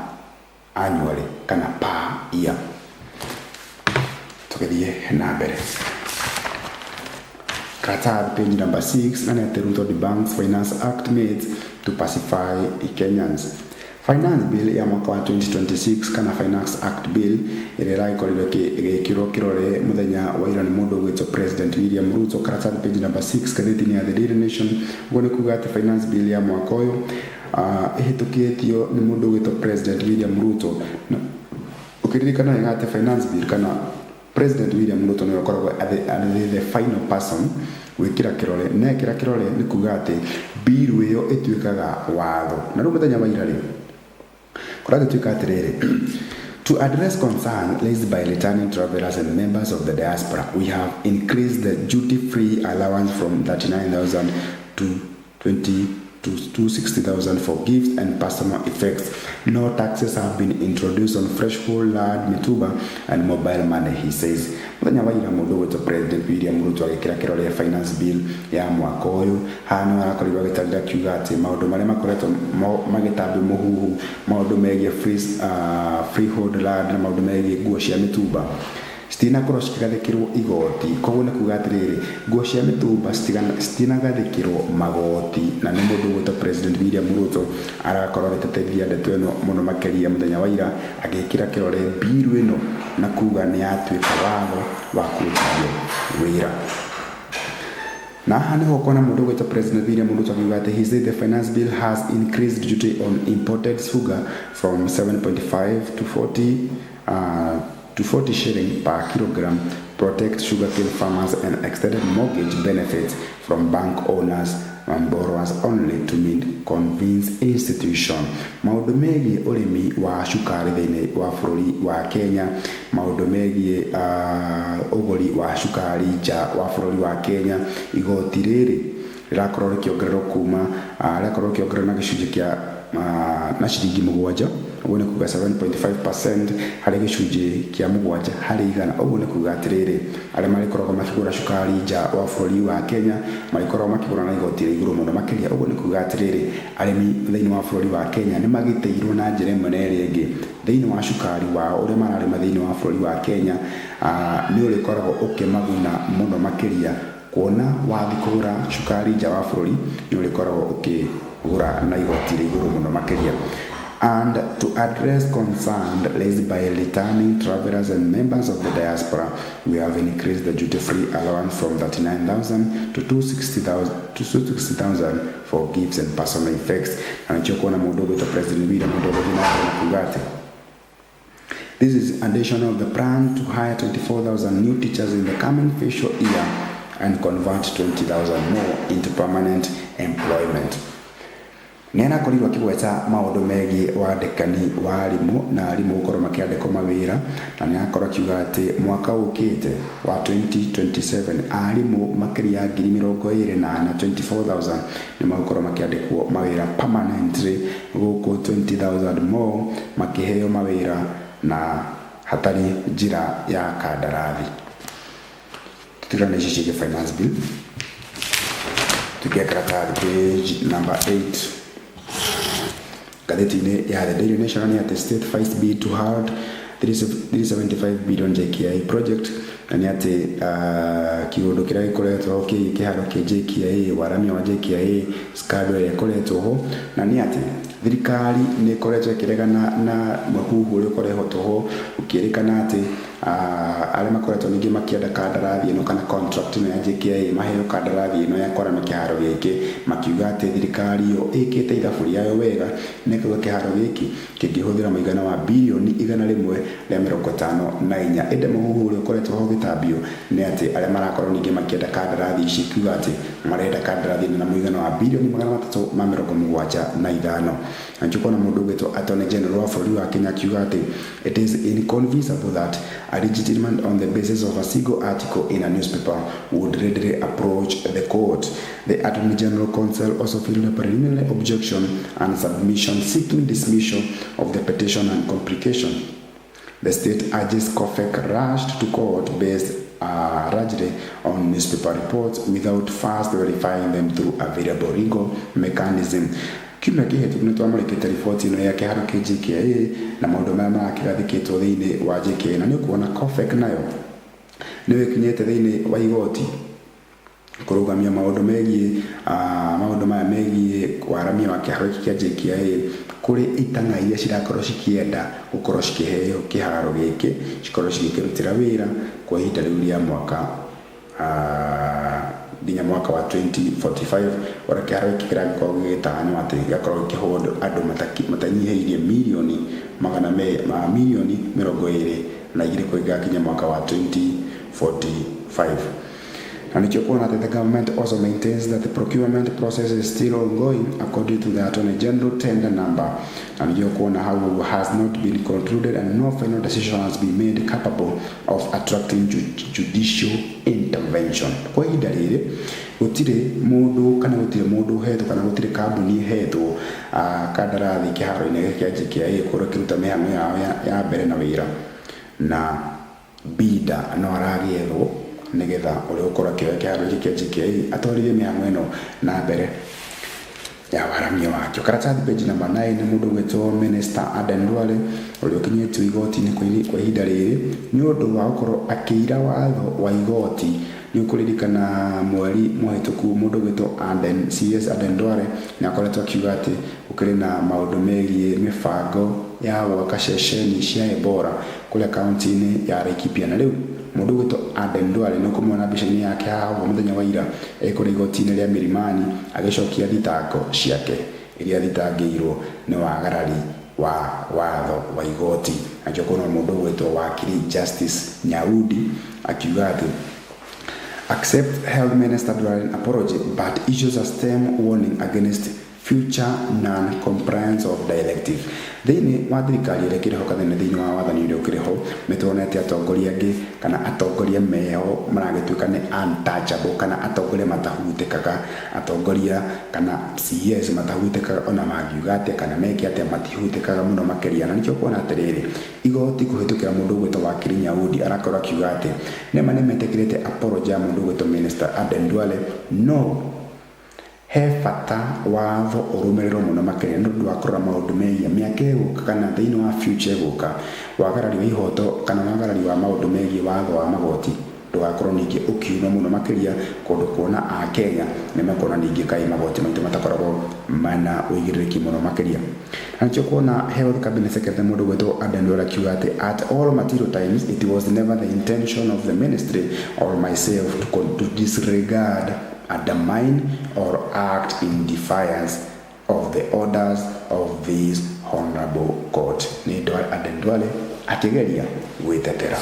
annually kana per year. Tũgĩthiĩ na mbere, Qatar, page number 6, na nĩ Ruto debunks Finance Act myths to pacify Kenyans. Finance Bill ya mwaka wa 2026 kana Finance Act Bill ĩrĩa ĩragĩkorirwo ĩgĩkĩrwo kĩrore mũthenya wa ira nĩ mũndũ ũgwĩtwo President William Ruto. Karatathi page number 6 ngathĩti-inĩ ya The Daily Nation. Ũguo nĩ kuga atĩ Finance Bill ya mwaka ũyũ ĩhĩtũkĩtio nĩ mũndũ ũgwĩtwo President William Ruto. Na ũkĩririkana wega atĩ Finance Bill kana President William Ruto nĩwe ũkoragwo arĩ the final person gwĩkĩra kĩrore, na ekĩra kĩrore nĩ kuga atĩ bill ĩyo ĩtuĩkaga watho. Na rĩu mũthenya wa ira rĩ, kũragĩtuĩka atĩrĩrĩ, to address concern raised by returning travelers and members of the diaspora, we have increased the duty-free allowance from 39,000 to 20 to 260,000 for gifts and personal effects. No taxes have been introduced on fresh lard, mitumba and mobile money, he says. Mũthenya wa ira mũndũ ũgwĩtwo President William Ruto agĩkĩra kĩrore Finance Bill ya mwaka ũyũ. Haha nĩ arakorirwo agĩtarĩria akiuga atĩ maũndũ marĩa makoretwo magĩtambio mũhuhu, maũndũ megiĩ freehold land na maũndũ megiĩ nguo cia mĩtumba citinakorwo cikĩgathĩkĩrwo igoti. Koguo nĩ kuga atĩrĩrĩ, nguo cia mĩtumba citinagathĩkĩrwo magoti, na nĩ mũndũ ũgwĩtwo President William Ruto arakorwo agĩteterithia ndeto ĩno mũno makĩria mũthenya wa ira agĩkĩra kĩrore bill ĩno na kuga nĩ yatuĩka watho wa kũrutithio wĩra. Na haha nĩho ũkona mũndũ ũgwĩtwo President William Ruto akiuga atĩ he said the Finance Bill has increased duty on imported sugar from 7.5 to 40 to 40 shilling per kilogram, protect sugarcane farmers and extended mortgage benefits from bank owners and borrowers only to meet convince institution. Maũndũ megiĩ ũrĩmi wa cukari thĩinĩ wa bũrũri wa Kenya, maũndũ megiĩ ũgũri wa cukari nja wa bũrũri wa Kenya, igoti rĩrĩ rĩrakorwo rĩkĩongererwo kuma rĩrakorwo rĩkĩongererwo na gĩcunjĩ kĩa na ciringi 7, ũguo nĩ kuga 7.5% harĩ gĩcunjĩ kĩa 7%. Ũguo nĩ kuga atĩrĩrĩ, arĩa marĩkoragwo makĩgũra cukari nja wa bũrũri wa Kenya marĩkoragwo makĩgũra na igoti rĩa igũrũ mũno makĩria. Ũguo nĩ kuga atĩrĩrĩ, arĩmi thĩinĩ wa bũrũri wa Kenya nĩ magitĩirwo na njĩra ĩmwe na ĩrĩa ĩngĩ thĩinĩ wa cukari wao ũrĩa mararĩma thĩinĩ wa bũrũri wa Kenya, nĩ ũrĩkoragwo ũkĩmaguna mũno makĩria, kuona wathiĩ kũgũra cukari nja wa bũrũri nĩ ũrĩkoragwo ũkĩgũra na igoti rĩa igũrũ mũno makĩria. And to address concern raised by returning travelers and members of the diaspora, we have increased the duty-free allowance from 39,000 to 260,000 to 260,000 for gifts and personal effects. Na nĩkĩo kuona mũndũ ũgwĩtwo President William Ruto agĩthiĩ na mbere na kuga atĩ this is addition of the plan to hire 24,000 new teachers in the coming fiscal year and convert 20,000 more into permanent employment. Nĩ arakorirwo akĩgweta maũndũ megiĩ wandĩkani wa arimũ na arimũ gũkorwo makĩandĩkwo mawĩra, na nĩ arakorwo akiuga atĩ mwaka ũkĩte wa 2027 arimũ makĩria ya 24,000, 24,000, nĩ magũkorwo makĩandĩkwo mawĩra permanently, gũkũ 20,000 more makĩheo mawĩra na hatarĩ njĩra ya kandarathi. Tũtigane ici ciĩgiĩ finance bill, tukie karatathi page number 8 ngathĩti-inĩ ya The Daily Nation nĩ atĩ state fights bid to halt 375 billion JKIA project, na nĩ atĩ kĩũndũ kĩrĩa gĩkoretwo kĩ kĩharo kĩ JKIA, waramia wa JKIA, scandal ĩrĩa ĩkoretwo ho, na nĩ atĩ thirikari nĩ ĩkoretwo ĩkĩregana na mũhuhu ũrĩa ũkoretwo ho ũkĩrĩkana atĩ arĩa makoretwo ningĩ makĩenda kandarathi ĩno kana contract ĩno ya JKIA, maheo kandarathi ĩno ya kwaramia kĩharo gĩkĩ, makiuga atĩ thirikari ĩyo ĩkĩte ithabu rĩayo wega na ĩkauga kĩharo gĩkĩ kĩngĩhũthĩra mũigana wa 154 bilioni. Ĩndĩ mũhuhu ũrĩa ũkoretwo ho ũgĩtambio nĩ atĩ arĩa marakorwo ningĩ makĩenda kandarathi ici kiuga atĩ marenda kandarathi ĩno na mũigana wa 375 bilioni. Na nĩkĩo kuona mũndũ ũgwĩtwo Attorney General wa bũrũri wa Kenya akiuga atĩ it is inconceivable that a legitimate on the basis of a single article in a newspaper would readily approach the court. The Attorney General Counsel also filed a preliminary objection and submission seeking dismissal of the petition and complication. The state urges COFEC rushed to court based largely on newspaper reports without first verifying them through available legal mechanism. Kiumia kĩhĩtũku nĩ twamũrĩkĩte riboti ĩno ya kĩharo kĩa JKIA na maũndũ marĩa marakĩgathĩkĩtwo thĩinĩ wa JKIA, na nĩ ũkuona COFEC nayo nĩyo ĩkinyĩte thĩinĩ wa igoti kũrũgamia maũndũ megiĩ maũndũ maya megiĩ waramia wa kĩharo gĩkĩ kĩa JKIA kũrĩ itang'a iria cirakorwo cikĩenda gũkorwo cikĩheo kĩharo gĩkĩ cikorwo cigĩkĩrutĩra wĩra kwa ihinda rĩu rĩa mwaka nginya mwaka wa 2045, ũrĩa kĩharo gĩkĩ kĩragĩkorwo gĩgĩtanywo atĩ gĩgakorwo gĩkĩhold andũ matanyihĩirie mirioni magana me, ma 22 milioni kũgĩgakinya mwaka wa 2045. Na nĩkĩo kuona atĩ the government also maintains that the procurement process is still ongoing. According to the Attorney General, tender number, na nĩkĩo kuona hau ũguo, has not been concluded and no final decision has been made capable of attracting judicial intervention. Kwa ihinda rĩrĩ gũtirĩ mũndũ kana gũtirĩ mũndũ ũhetwo kana gũtirĩ kambuni ĩhetwo kandarathi kĩharo-inĩ gĩkĩ kĩa JKIA kũrĩa ĩkĩruta mĩhang'o yao ya mbere na wĩra, na bida no aragĩethwo nĩgetha ũrĩa ũkorwo akĩoya kĩharo gĩkĩ kĩa JKIA atwarithie mĩhang'o ĩno na mbere ya waramia wakĩo. Karatathi page number 9, mũndũ ũgwĩtwo Minister Aden Duale ũrĩa ũkinyĩtio igoti-inĩ kwa ihinda rĩrĩ nĩ ũndũ wa gũkorwo akĩira watho wa igoti. Nĩ ũkũririkana mweri mũhĩtũku mũndũ ũgwĩtwo Aden, CS Aden Duale, nĩ akoretwo akiuga atĩ gũkĩrĩ na maũndũ megiĩ mĩbango ya gwaka ceceni cia Ebola kũrĩa kaunti-inĩ ya Laikipia. Na rĩu mũndũ ũgwĩtwo Aden Duale nĩ ũkũmuona mbica-inĩ yake haha ũguo mũthenya wa ira ekũrĩa igoti-inĩ rĩa Milimani agĩcokia thitango ciake iria thitangĩirwo nĩ wagarari wa watho wa igoti. Nakĩo kuona mũndũ ũgwĩtwo wakiri Justice Nyaudi akiuga atĩ accept Health Minister Duale apology but issues a stern warning against future non-compliance of directive. Thĩinĩ wa thirikari ĩrĩa ĩkĩrĩ ho kathene, thĩinĩ wa wathani ũrĩa ũkĩrĩ ho, nĩ tuonete atongoria angĩ kana atongoria meho maragĩtuĩka nĩ untouchable, kana atongoria matahutĩkaga, atongoria kana CS matahutĩkaga, ona mangiuga atĩa kana meke atĩa matihutĩkaga mũno makĩria. Na nĩkĩo kuona atĩrĩrĩ, igoti kũhĩtũkĩra mũndũ ũgwĩtwo wakiri Nyaudi arakorwo akiuga atĩ nĩma nĩmetĩkĩrĩte apology ya mũndũ ũgwĩtwo Minister Aden Duale, no he bata watho ũrũmĩrĩrwo mũno makĩria nĩ ũndũ wa kũrora maũndũ megiĩ mĩaka ĩgũka kana thĩinĩ wa future ĩgũka, wagarari wa ihoto kana wagarari wa maũndũ megiĩ watho wa magoti ndũgakorwo ningĩ ũkiuma mũno makĩria kũndũ kuona Akenya nĩ mekuona ningĩ kaĩ magoti maitũ matakoragwo mena ũigĩrĩrĩki mũno makĩria. Na nĩkĩo kuona Health Cabinet Secretary mũndũ ũgwĩtwo Aden Duale akiuga atĩ at all material times it was never the intention of the ministry or myself to disregard, undermine or act in defiance of the orders of this honorable court. Nĩ Aden Duale akĩgeria gwĩtetera.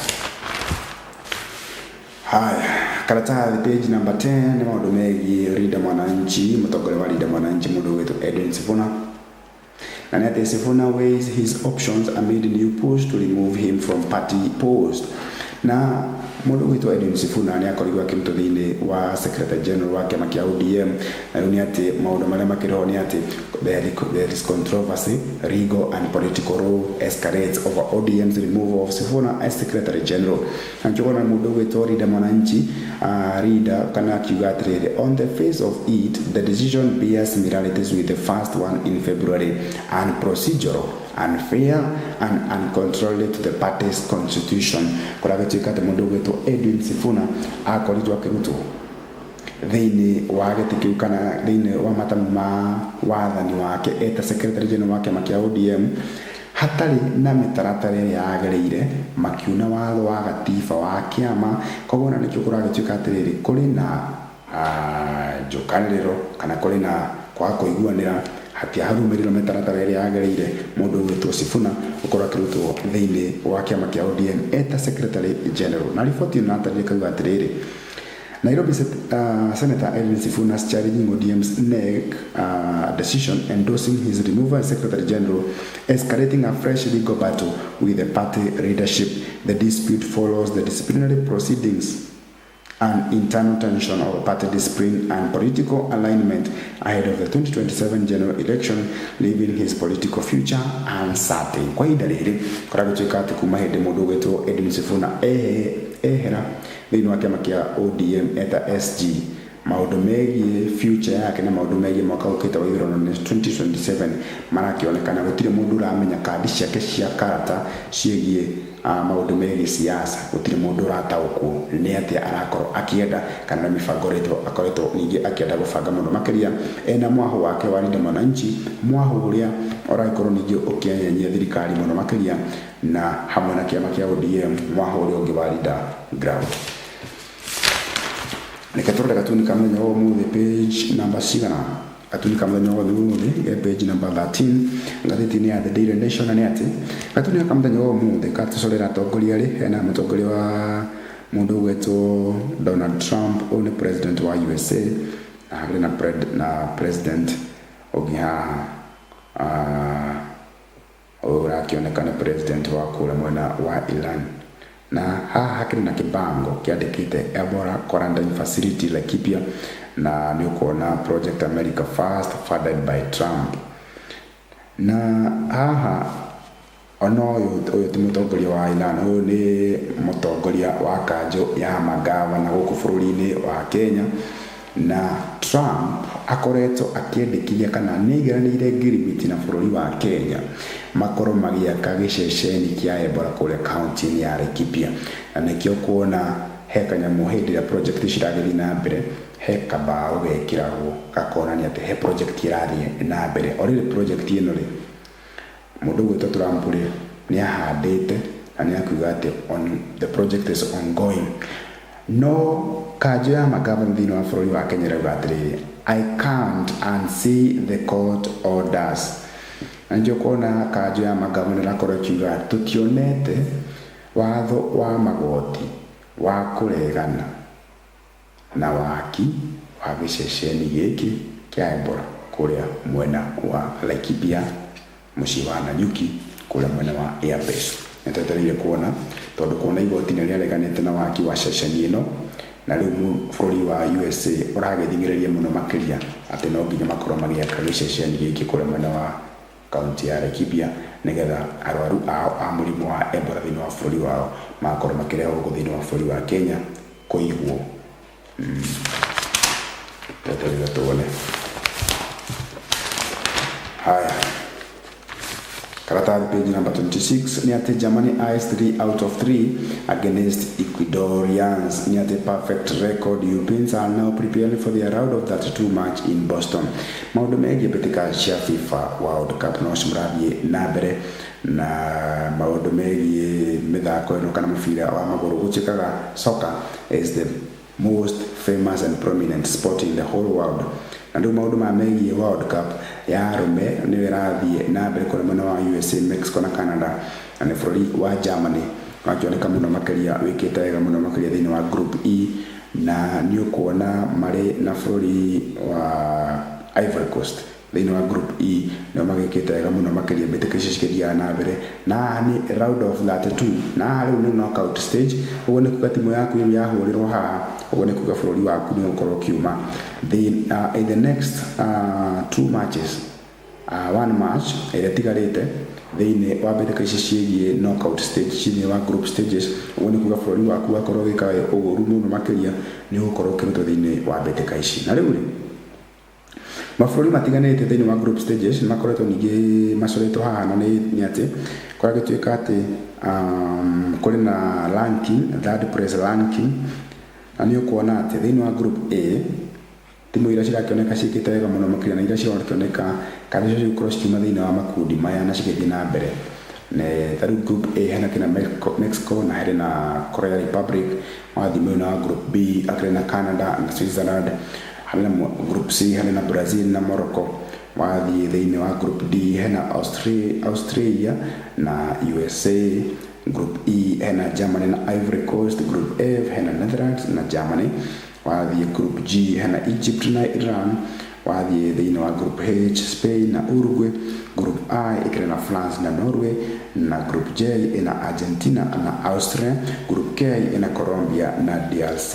Haya, Karatathi page number 10 nĩ maũndũ megiĩ Linda Mwananchi, mũtongoria wa Linda Mwananchi mũndũ ũgwĩtwo Edwin Sifuna, na nĩ atĩ Sifuna weighs his options amid new push to remove him from party post. Na mũndũ ũgwĩtwo Edwin Sifuna nĩ akorirwo akĩrutwo thĩinĩ wa secretary general wa kĩama kĩa ODM, na rĩu nĩ atĩ maũndũ marĩa makĩrĩ ho nĩ atĩ there is controversy, legal and political row escalates over ODM's removal of Sifuna as secretary general. Na nĩtũkona mũndũ ũgwĩtwo Linda Mwananchi, Linda kana akiuga atĩrĩrĩ, on the face of it, the decision bears similarities with the first one in February, unprocedural, unfair and uncontrolled to the party's constitution. Kũragĩtuĩka atĩ mũndũ ũgwĩtwo Edwin Sifuna akorirwo akĩrutwo thĩinĩ wa gĩtĩ kĩu kana thĩinĩ wa matamu ma wathani wake eta secretary general wa kĩama kĩa ODM hatarĩ na mĩtaratara ĩrĩa yagĩrĩire, makiuna watho wa gatiba wa kĩama. Koguo na nĩkĩo kũragĩtuĩka atĩrĩrĩ, kũrĩ na njũkanĩrĩro kana kũrĩ na kwaga kũiguanĩra, hatiarũmĩrĩrwo mĩtaratara ĩrĩa yagĩrĩire mũndũ ũgwĩtwo Sifuna gũkorwo akĩrutwo thĩinĩ wa kĩama kĩa ODM eta secretary general. Na riboti ĩno natarĩria ĩkauga atĩrĩrĩ, Nairobi Senator Edwin Sifuna is challenging ODM's NEC decision endorsing his removal as Secretary General, escalating a fresh legal battle with the party leadership. The dispute follows the disciplinary proceedings and internal tension over party discipline and political alignment ahead of the 2027 general election, leaving his political future uncertain. Kwa ihinda rĩrĩ kũragĩtuĩka atĩ kuma hĩndĩ mũndũ ũgwĩtwo Edwin Sifuna ehera thĩinĩ wa kĩama kĩa ODM eta SG, maũndũ megiĩ future yake na maũndũ megiĩ mwaka ũkĩte wa ithurano nĩ 2027 marakĩonekana gũtirĩ mũndũ ũramenya kandi ciake cia karata ciĩgiĩ maũndũ megiĩ siasa, gũtirĩ mũndũ ũrataũkwo nĩ atĩa arakorwo akĩenda kana nĩ mĩbango ĩrĩkũ akoretwo ningĩ akĩenda gũbanga mũno makĩria ena mwahũ wake wa Linda Mwananchi, mwahũ ũrĩa ũragĩkorwo ningĩ ũkĩenyenyia thirikari mũno makĩria na hamwe na kĩama kĩa ODM, mwahũ ũrĩa ũngĩ wa Linda Ground. Reke tũrore gatuni ka mũthenya wa ũmũthĩ page number cigana. Gatuni ka mũthenya wa ũmũthĩ ge page number 13 ngathĩti-inĩ ya The Daily Nation, na nĩ atĩ gatuni ka mũthenya wa ũmũthĩ gatũcorera atongoria rĩ, hena mũtongoria wa mũndũ ũgwĩtwo Donald Trump, ũyũ nĩ president wa USA, na hakĩrĩ na president ũngĩ haha, ũyũ ũrakĩoneka nĩ president wa kũrĩa mwena wa Iran. Na haha hakĩrĩ na kĩbango kĩandĩkĩte Ebola Quarantine Facility Laikipia, na nĩ ũkuona Project America First funded by Trump. Na haha ona ũyũ ti mũtongoria wa Iran, ũyũ nĩ mũtongoria wa kanjũ ya mangavana gũkũ bũrũri-inĩ wa Kenya. Na Trump akoretwo akĩendekithia kana nĩ aigeranĩire ngirimiti na bũrũri wa Kenya makorwo magĩaka gĩceceni kĩa Ebola kũrĩa kaunti-inĩ ya Laikipia, na nĩkĩo kuona he kanyamũ hĩndĩ ĩrĩa project ciragĩthiĩ na mbere he kabaũ gekĩragwo gakonania atĩ he project ĩrathiĩ na mbere. O rĩrĩ project ĩno rĩ, mũndũ ũgwĩtwo Trump rĩ nĩ ahandĩte na nĩ akiuga atĩ the project is ongoing. No kanjũ ya mangavana thĩinĩ wa bũrũri wa Kenya ĩrauga atĩrĩrĩ, I can't unsee the court orders. Na nĩkĩo kuona kanjũ ya mangavana ĩrakorwo ĩkiuga tũtionete watho wa magoti wa kũregana na waki wa gĩceceni gĩkĩ kĩa Ebola kũrĩa mwena wa Laikipia, mũciĩ wa Nanyuki, kũrĩa mwena wa Airbase. Nĩtwetereire kuona tondũ kuona igoti nĩ rĩareganĩte na waki wa ceceni ĩno, na rĩu bũrũri wa USA ũragĩthing'ĩrĩria mũno makĩria atĩ no nginya makorwo magĩaka gĩceceni gĩkĩ kũrĩa mwena wa kaunti ya Laikipia nĩgetha arwaru ao a mũrimũ wa Ebola thĩinĩ wa bũrũri wao magakorwo makĩrehwo gũkũ thĩinĩ wa bũrũri wa Kenya kũigwo. Twetereire tuone. Haya, karatathi page number 26 nĩ atĩ Germany eyes 3 out of 3 against Ecuadorians. Nĩ atĩ perfect record, Europeans are now preparing for their round of 32 match in Boston. Maũndũ megiĩ mbĩtĩka cia FIFA World Cup no cirathiĩ na mbere, na maũndũ megiĩ mĩthako ĩno kana mũbira wa magũrũ, gũtuĩkaga soccer is the most famous and prominent sport in the whole world. Na rĩu maũndũ maya megiĩ World Cup ya arũme nĩyo ĩrathiĩ na mbere kũrĩa mwena wa USA, Mexico na Canada, na nĩ bũrũri wa Germany wakĩoneka mũno makĩria wĩkĩte wega mũno makĩria thĩinĩ wa group E. Na nĩ ũkuona marĩ na bũrũri wa Ivory Coast thĩinĩ wa group E nĩo magĩkĩte wega mũno makĩria mbĩtĩka icio cikĩthiaga na mbere. Na haha nĩ round of 32, na haha rĩu nĩ knockout stage. Ũguo nĩ kuga timu yaku rĩu yahũrĩrwo haha, ũguo nĩ kuga bũrũri waku nĩ ũgũkorwo ũkiuma. In the next two matches, one match ĩrĩa ĩtigarĩte thĩinĩ wa mbĩtĩka ici ciĩgiĩ knockout stage thĩinĩ wa group stages, ũguo nĩ kuga bũrũri waku wakorwo ũgĩka ũũru mũno makĩria, nĩ ũgũkorwo ũkĩrutwo thĩinĩ wa mbĩtĩka ici. Na rĩu rĩ, mabũrũri matiganĩte thĩinĩ wa group stages nĩ makoretwo ningĩ macoretwo haha. Na nĩ atĩ kũragĩtuĩka atĩ kũrĩ na ranking, third place ranking. Na nĩ ũkuona atĩ thĩinĩ wa group A, timu iria cirakĩoneka ciĩkĩte wega mũno makĩria na iria cirakĩoneka kana nĩcio cigũkorwo cikiuma thĩinĩ wa makundi maya na cigĩthiĩ na mbere, ta rĩu group A hena kina Mexico na harĩ na Korea Republic. Wathiĩ mwena wa group B, akĩrĩ na Canada na Switzerland. Harĩ na group C, harĩ na Brazil na Morocco. Wathiĩ thĩinĩ wa group D, hena Australia na USA. Group E hena Germany na Ivory Coast. Group F hena Netherlands na Germany. Wathiĩ group G, hena Egypt na Iran. Wathiĩ thĩinĩ wa group H, Spain na Uruguay. Group I ĩkĩrĩ na France na Norway, na group J ĩna Argentina na Austria. Group K ĩna Colombia na DRC.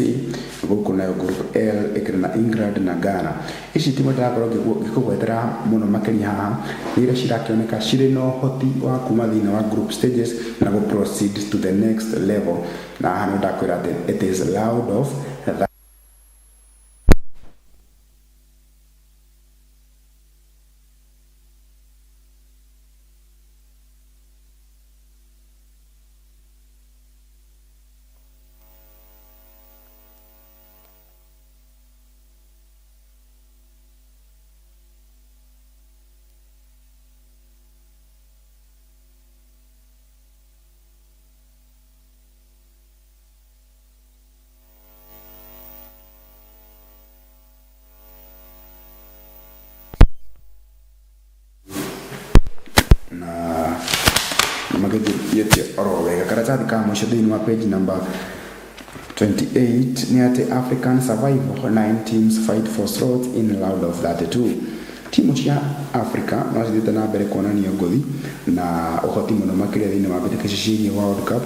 Gũkũ nayo group L ĩkĩrĩ na England na Ghana. Ici timu ndĩrakorwo ngĩkũgwetera mũno makĩria haha nĩ iria cirakĩoneka cirĩ na ũhoti wa kuma thĩinĩ wa group stages na go proceed to the next level. Na haha nĩ ndakwĩra atĩ it is round of na magĩthiĩte oro wega. Karatathi ka mũico thĩinĩ wa page number 28 nĩ atĩ African survival, nine teams fight for slot in round of 32. Timu cia Africa no cithiĩte na mbere kuonania ngũthi na ũhoti mũno makĩria thĩinĩ wa mbĩtĩka ici ciĩgiĩ World Cup.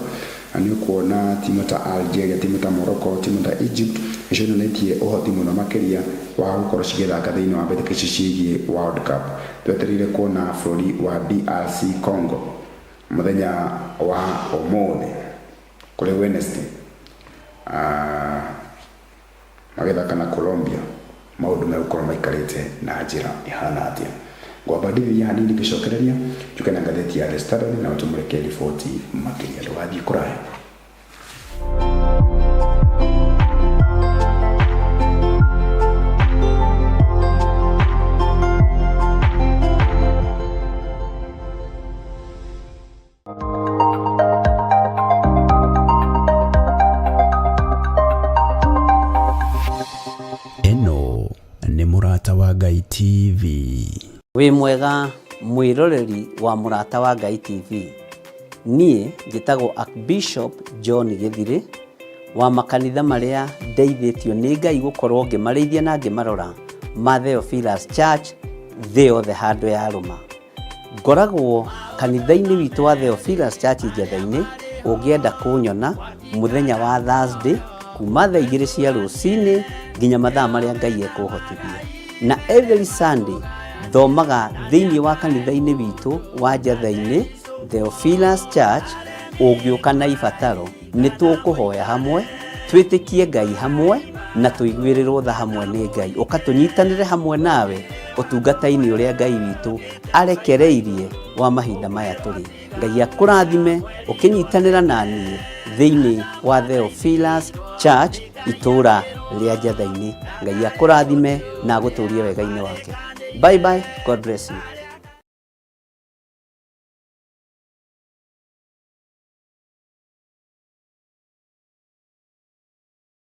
Na nĩ ũkuona timu ta Algeria, timu ta Morocco, timu ta Egypt nĩ cionanĩtie ũhoti mũno makĩria wa gũkorwo cigĩthaka thĩinĩ wa mbĩtĩka ici ciĩgiĩ World Cup. Twetereire kuona bũrũri wa DRC Congo mũthenya wa ũmũthĩ kũrĩ Wednesday, magĩthaka na Colombia, maũndũ megũkorwo maikarĩte na njĩra ĩhana atĩa. Ngwamba ndithia hanini, ngĩcokereria njuke na ngathĩti ya The Standard na ũtũmũrĩke riboti makĩria. Ndũgathiĩ kũraya. Ĩno nĩ Mũrata wa Ngai TV. Wĩ mwega mwĩroreri wa Mũrata wa Ngai TV. Niĩ njĩtagwo Archbishop John Gĩthirĩ wa makanitha marĩa ndeithĩtio nĩ Ngai gũkorwo ngĩmarĩithia na ngĩmarora ma Theophilus Church thĩ yothe handũ yarũma. Ngoragwo kanitha-inĩ witũ wa Theophilus Church Njetha-inĩ. Ũngĩenda kũnyona mũthenya wa Thursday kuma thaa 2 cia rũcinĩ nginya mathaa marĩa Ngai ekũhotithia. Na every Sunday thomaga thĩinĩ wa kanitha-inĩ witũ wa Njetha-inĩ Theophilus Church. Ũngĩũka na ibataro, nĩ tũkũhoya hamwe, twĩtĩkie Ngai hamwe na tũiguĩrĩrwo tha hamwe nĩ Ngai. Ũka tũnyitanĩre hamwe nawe ũtungata-inĩ ũrĩa Ngai witũ arekereirie wa mahinda maya tũrĩ. Ngai akũrathime ũkĩnyitanĩra na niĩ thĩinĩ wa Theophilus Church, itũũra rĩa Njetha-inĩ. Ngai akũrathime na agũtũrie wega-inĩ wake. Bye bye, God bless you.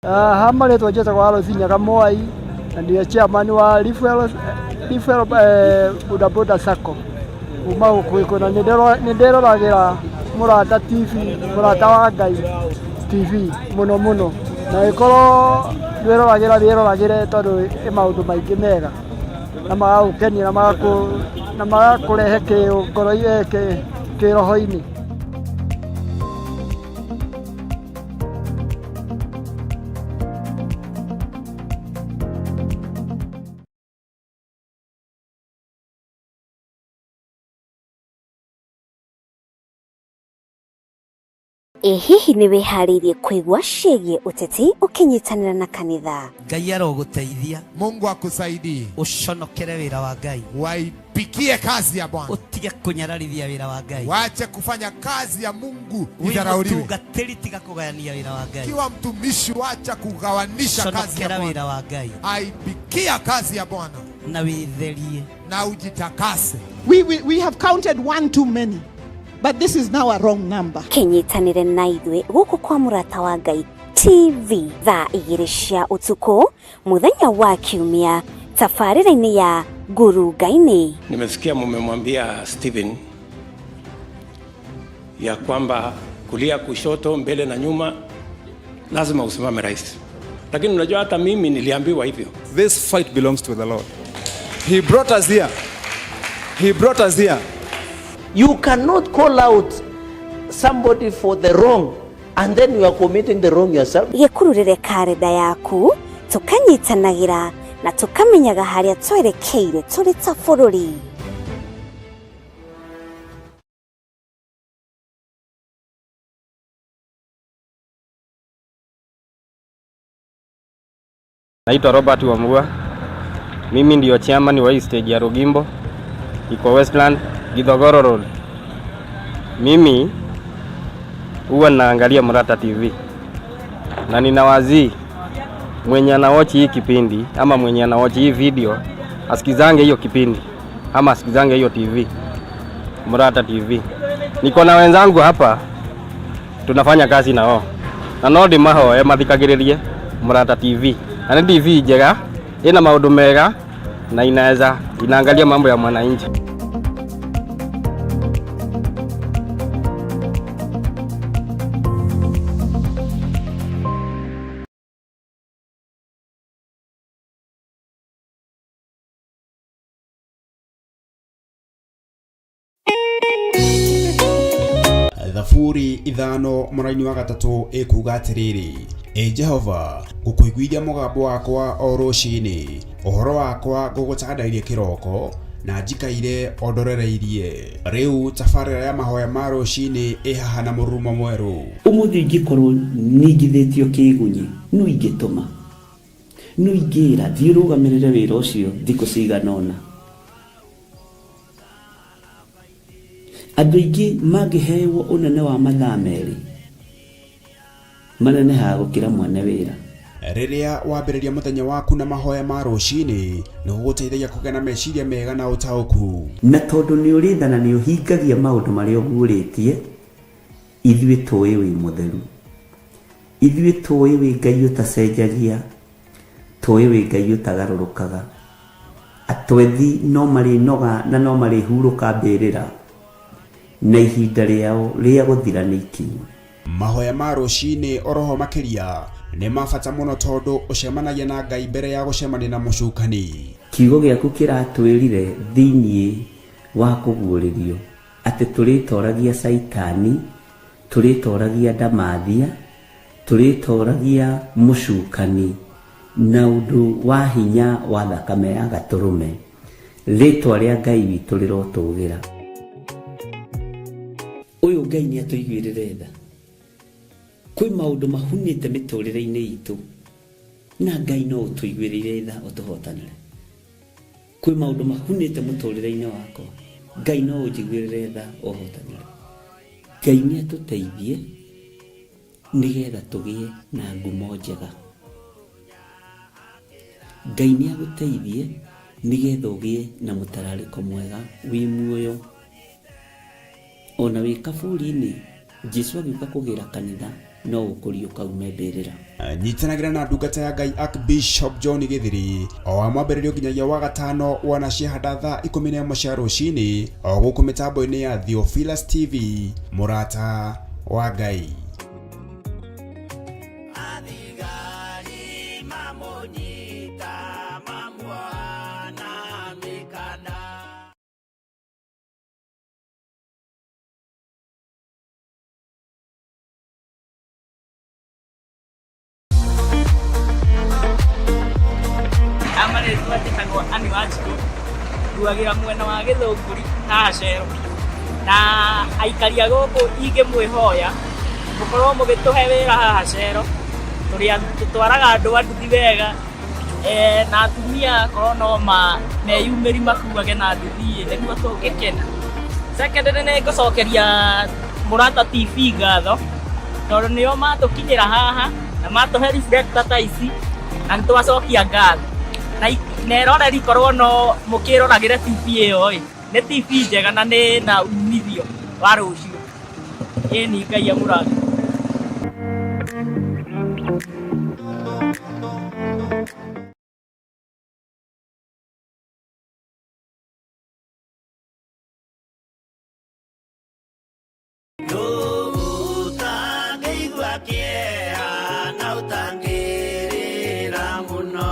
Ha marĩtwa njĩtagwo Alois Nyaga Mwai na nĩwe chairman wa Leafwell Boda Boda Sacco kuma gũkũ Gĩkũyũ. Na nĩ ndĩroragĩra Mũrata TV, Mũrata wa Ngai TV mũno mũno, na ĩkorwo Ndwĩroragĩra wĩroragĩre tondũ ĩ maũndũ maingĩ mega na magagũkenia na magakũrehe kĩngoro kĩroho-inĩ. Ĩ hihi nĩ wĩharĩirie kũigua ciĩgiĩ ũteti ũkĩnyitanĩra na kanitha? Ngai arogũteithia. Mungu akusaidie. Ũconokere wĩra wa Ngai. Waipikie kazi ya Bwana. Ũtige kũnyararithia wĩra wa Ngai. Wache kufanya kazi ya Mungu Wĩ idharauliwe. mũtungatĩri tiga kũgayania wĩra wa Ngai. Kiwa mtumishi, wacha kugawanisha kazi ya Conokera Bwana. wĩra wa Ngai. Aipikia kazi ya Bwana Na wĩtherie. na ujitakase. We have counted one too many, but this is now a wrong number. Kĩnyitanĩre na ithuĩ gũkũ kwa Mũrata wa Ngai TV thaa 2 cia ũtukũ mũthenya wa Kiumia tabarĩra-inĩ ya Ngurunga-inĩ. Nimesikia mumemwambia Stephen ya kwamba kulia, kushoto, mbele na nyuma lazima usimame rais, lakini unajua hata mimi niliambiwa hivyo. This fight belongs to the Lord. He brought us here. He brought us here. You cannot call out somebody for the wrong and then you are committing the wrong yourself. Gĩkururĩre karenda yaku tũkanyitanagĩra na tũkamenyaga harĩa twerekeire tũrĩ ta bũrũri. Naitwa Robert Wambua. Mimi ndio chairman wa hii stage ya Rugimbo, iko Westland, Githogoro Road. Mimi huwa naangalia Murata TV na ninawazii mwenye anawatch hii kipindi ama mwenye anawatch hii video asikizange hiyo kipindi ama asikizange hiyo TV, Murata TV. Niko na wenzangu hapa tunafanya kazi na wao na no ndimahoe mathikagĩrĩrie Murata TV na nĩ TV njega ina maũndũ mega na inaweza inaangalia mambo ya mwananchi. Thaburi 5 mũraini wa 3 ĩkuga atĩrĩrĩ, Ĩ Jehova, ngũkũiguithia mũgambo wakwa o rũcinĩ, ũhoro wakwa ngũgũtandairie kĩroko na njikaire o ndorereirie. Rĩu tabarĩra ya mahoya ma rũcinĩ ĩ haha na mũrurumo mwerũ. Ũmũthĩ ingĩkorwo ningithĩtio kĩgunyi no ingĩtũma no ingĩra thiĩ ũrũgamĩrĩre wĩra ũcio thikũ cigana ũna. Andũ aingĩ mangĩhewo ũnene wa mathaa 2 manenehaga gũkĩra mwene wĩra. Rĩrĩa wambĩrĩria mũthenya waku na mahoya ma rũcinĩ nĩ gũgũteithagia kũgĩa na meciria mega na ũtaũku. Na tondũ nĩ ũrĩ tha na nĩ ũhingagia maũndũ marĩa ũguũrĩtie, ithuĩ tũĩ wĩ mũtheru, ithuĩ tũĩ wĩ Ngai ũtacenjagia, tũĩ wĩ Ngai ũtagarũrũkaga. Atwethi no marĩnoga na no marĩhurũka mbĩrĩra, na ihinda rĩao rĩa gũthira nĩ ikinyu. Mahoya ma rũcinĩ oroho makĩria nĩ ma bata mũno tondũ ũcemanagia na Ngai mbere ya gũcemania na mũcukani. Kiugo gĩaku kĩratwĩrire thĩiniĩ wa kũguũrĩrio atĩ tũrĩtoragia Caitani, tũrĩtoragia ndamathia, tũrĩtoragia mũcukani na ũndũ wa hinya wa thakame ya gatũrũme. Rĩtwa rĩa Ngai witũ rĩrotũgĩra. Ũyũ Ngai nĩ atũiguĩrĩre tha. Kwĩ maũndũ mahunĩte mĩtũrĩre-inĩ itũ na Ngai no ũtũiguĩrĩire tha ũtũhotanĩre. Kwĩ maũndũ mahunĩte mũtũrĩre-inĩ wakwa, Ngai no ũnjiguĩrĩre tha ũhotanĩre. Ngai nĩ atũteithie nĩgetha tũgĩe na ngumo njega. Ngai nĩ agũteithie nĩgetha ũgĩe na mũtararĩko mwega wĩ muoyo. Ona wĩ kaburi-inĩ, Jesũ agĩũka kũgĩra kanitha no ũkũriũka ume mbĩrĩra. Nyitanagĩra na ndungata ya Ngai Archbishop John Githiri o wa mwambĩrĩrio nginyagia wa gatano wana ciahanda thaa 11 cia rũcinĩ o gũkũ mĩtambo-inĩ ya Theophilus TV. Mũrata wa Ngai. Mamũnyita mamuoha na mĩkanda. Amarĩtwa njĩtagwo Ann Wanjikũ, nguagĩra mwena wa Gĩthũngũri haha Cero, na aikari a gũkũ ingĩmwĩhoya mũkorwo mũgĩtũhe wĩra haha Cero, tũrĩ tũtwaraga andũ a nduthi wega, na atumia korwo no meyumĩri makuage na nduthi nĩguo tũngĩkena. Secondly, nĩ ngũcokeria Mũrata TV ngatho tondũ nĩo matũkinyĩra haha na matũhe reflector ta ici na nĩ twacokia ngatho. Na eroreri korwo no mũkĩroragĩre TV ĩyo ĩ, nĩ TV njega na nĩ na umithio wa rũciũ. Ĩni Ngai amũrathime. Ũtangĩigua kĩeha na ũtangĩrĩra mũno.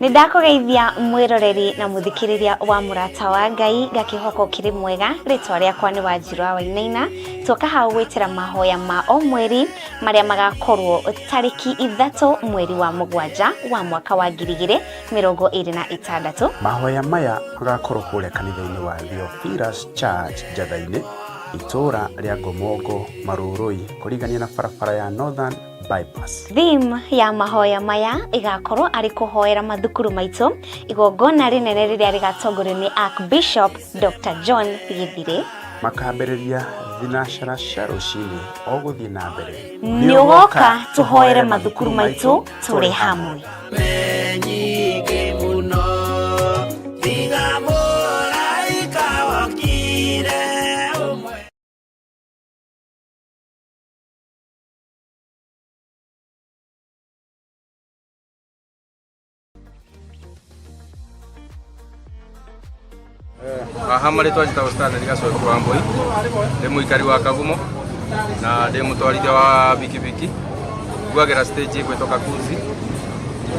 Nĩ ndakũgeithia mwĩroreri na mũthikĩrĩria wa Mũrata wa Ngai, ngakĩhoka ũkĩrĩ mwega. Rĩtwa rĩakwa nĩ Wanjirũ wa Wainaina. Tuoka hau gwĩtĩra mahoya ma o mweri marĩa magakorwo tarĩki 3 mweri wa 7 wa mwaka wa 2026. Mahoya maya magakorwo kũrĩa kanitha-inĩ wa Theophilus Church Njatha-inĩ, itũũra rĩa Ngomongo Marũrũi, kũrigania na barabara ya Northern Bypass. Theme ya mahoya maya igakorwo arĩ kũhoera mathukuru maitũ, igongona rĩnene rĩrĩa rĩgatongorio nĩ Archbishop Dr. John Githire. Makambĩrĩria thinacara cia rũcinĩ o gũthiĩ na mbere. Nĩ ũgoka tũhoere mathukuru maitũ tũrĩ hamwe. Nyingĩ mũno tiga mũraika wokire ũmwe. Haha marĩtwa njĩtagwo Stanley Gacoki wa Mbui, ndĩ mũikari wa Kagumo na ndĩ mũtwarithia wa bikibiki, nguagĩra stage ĩgwĩtwo Kakuzi,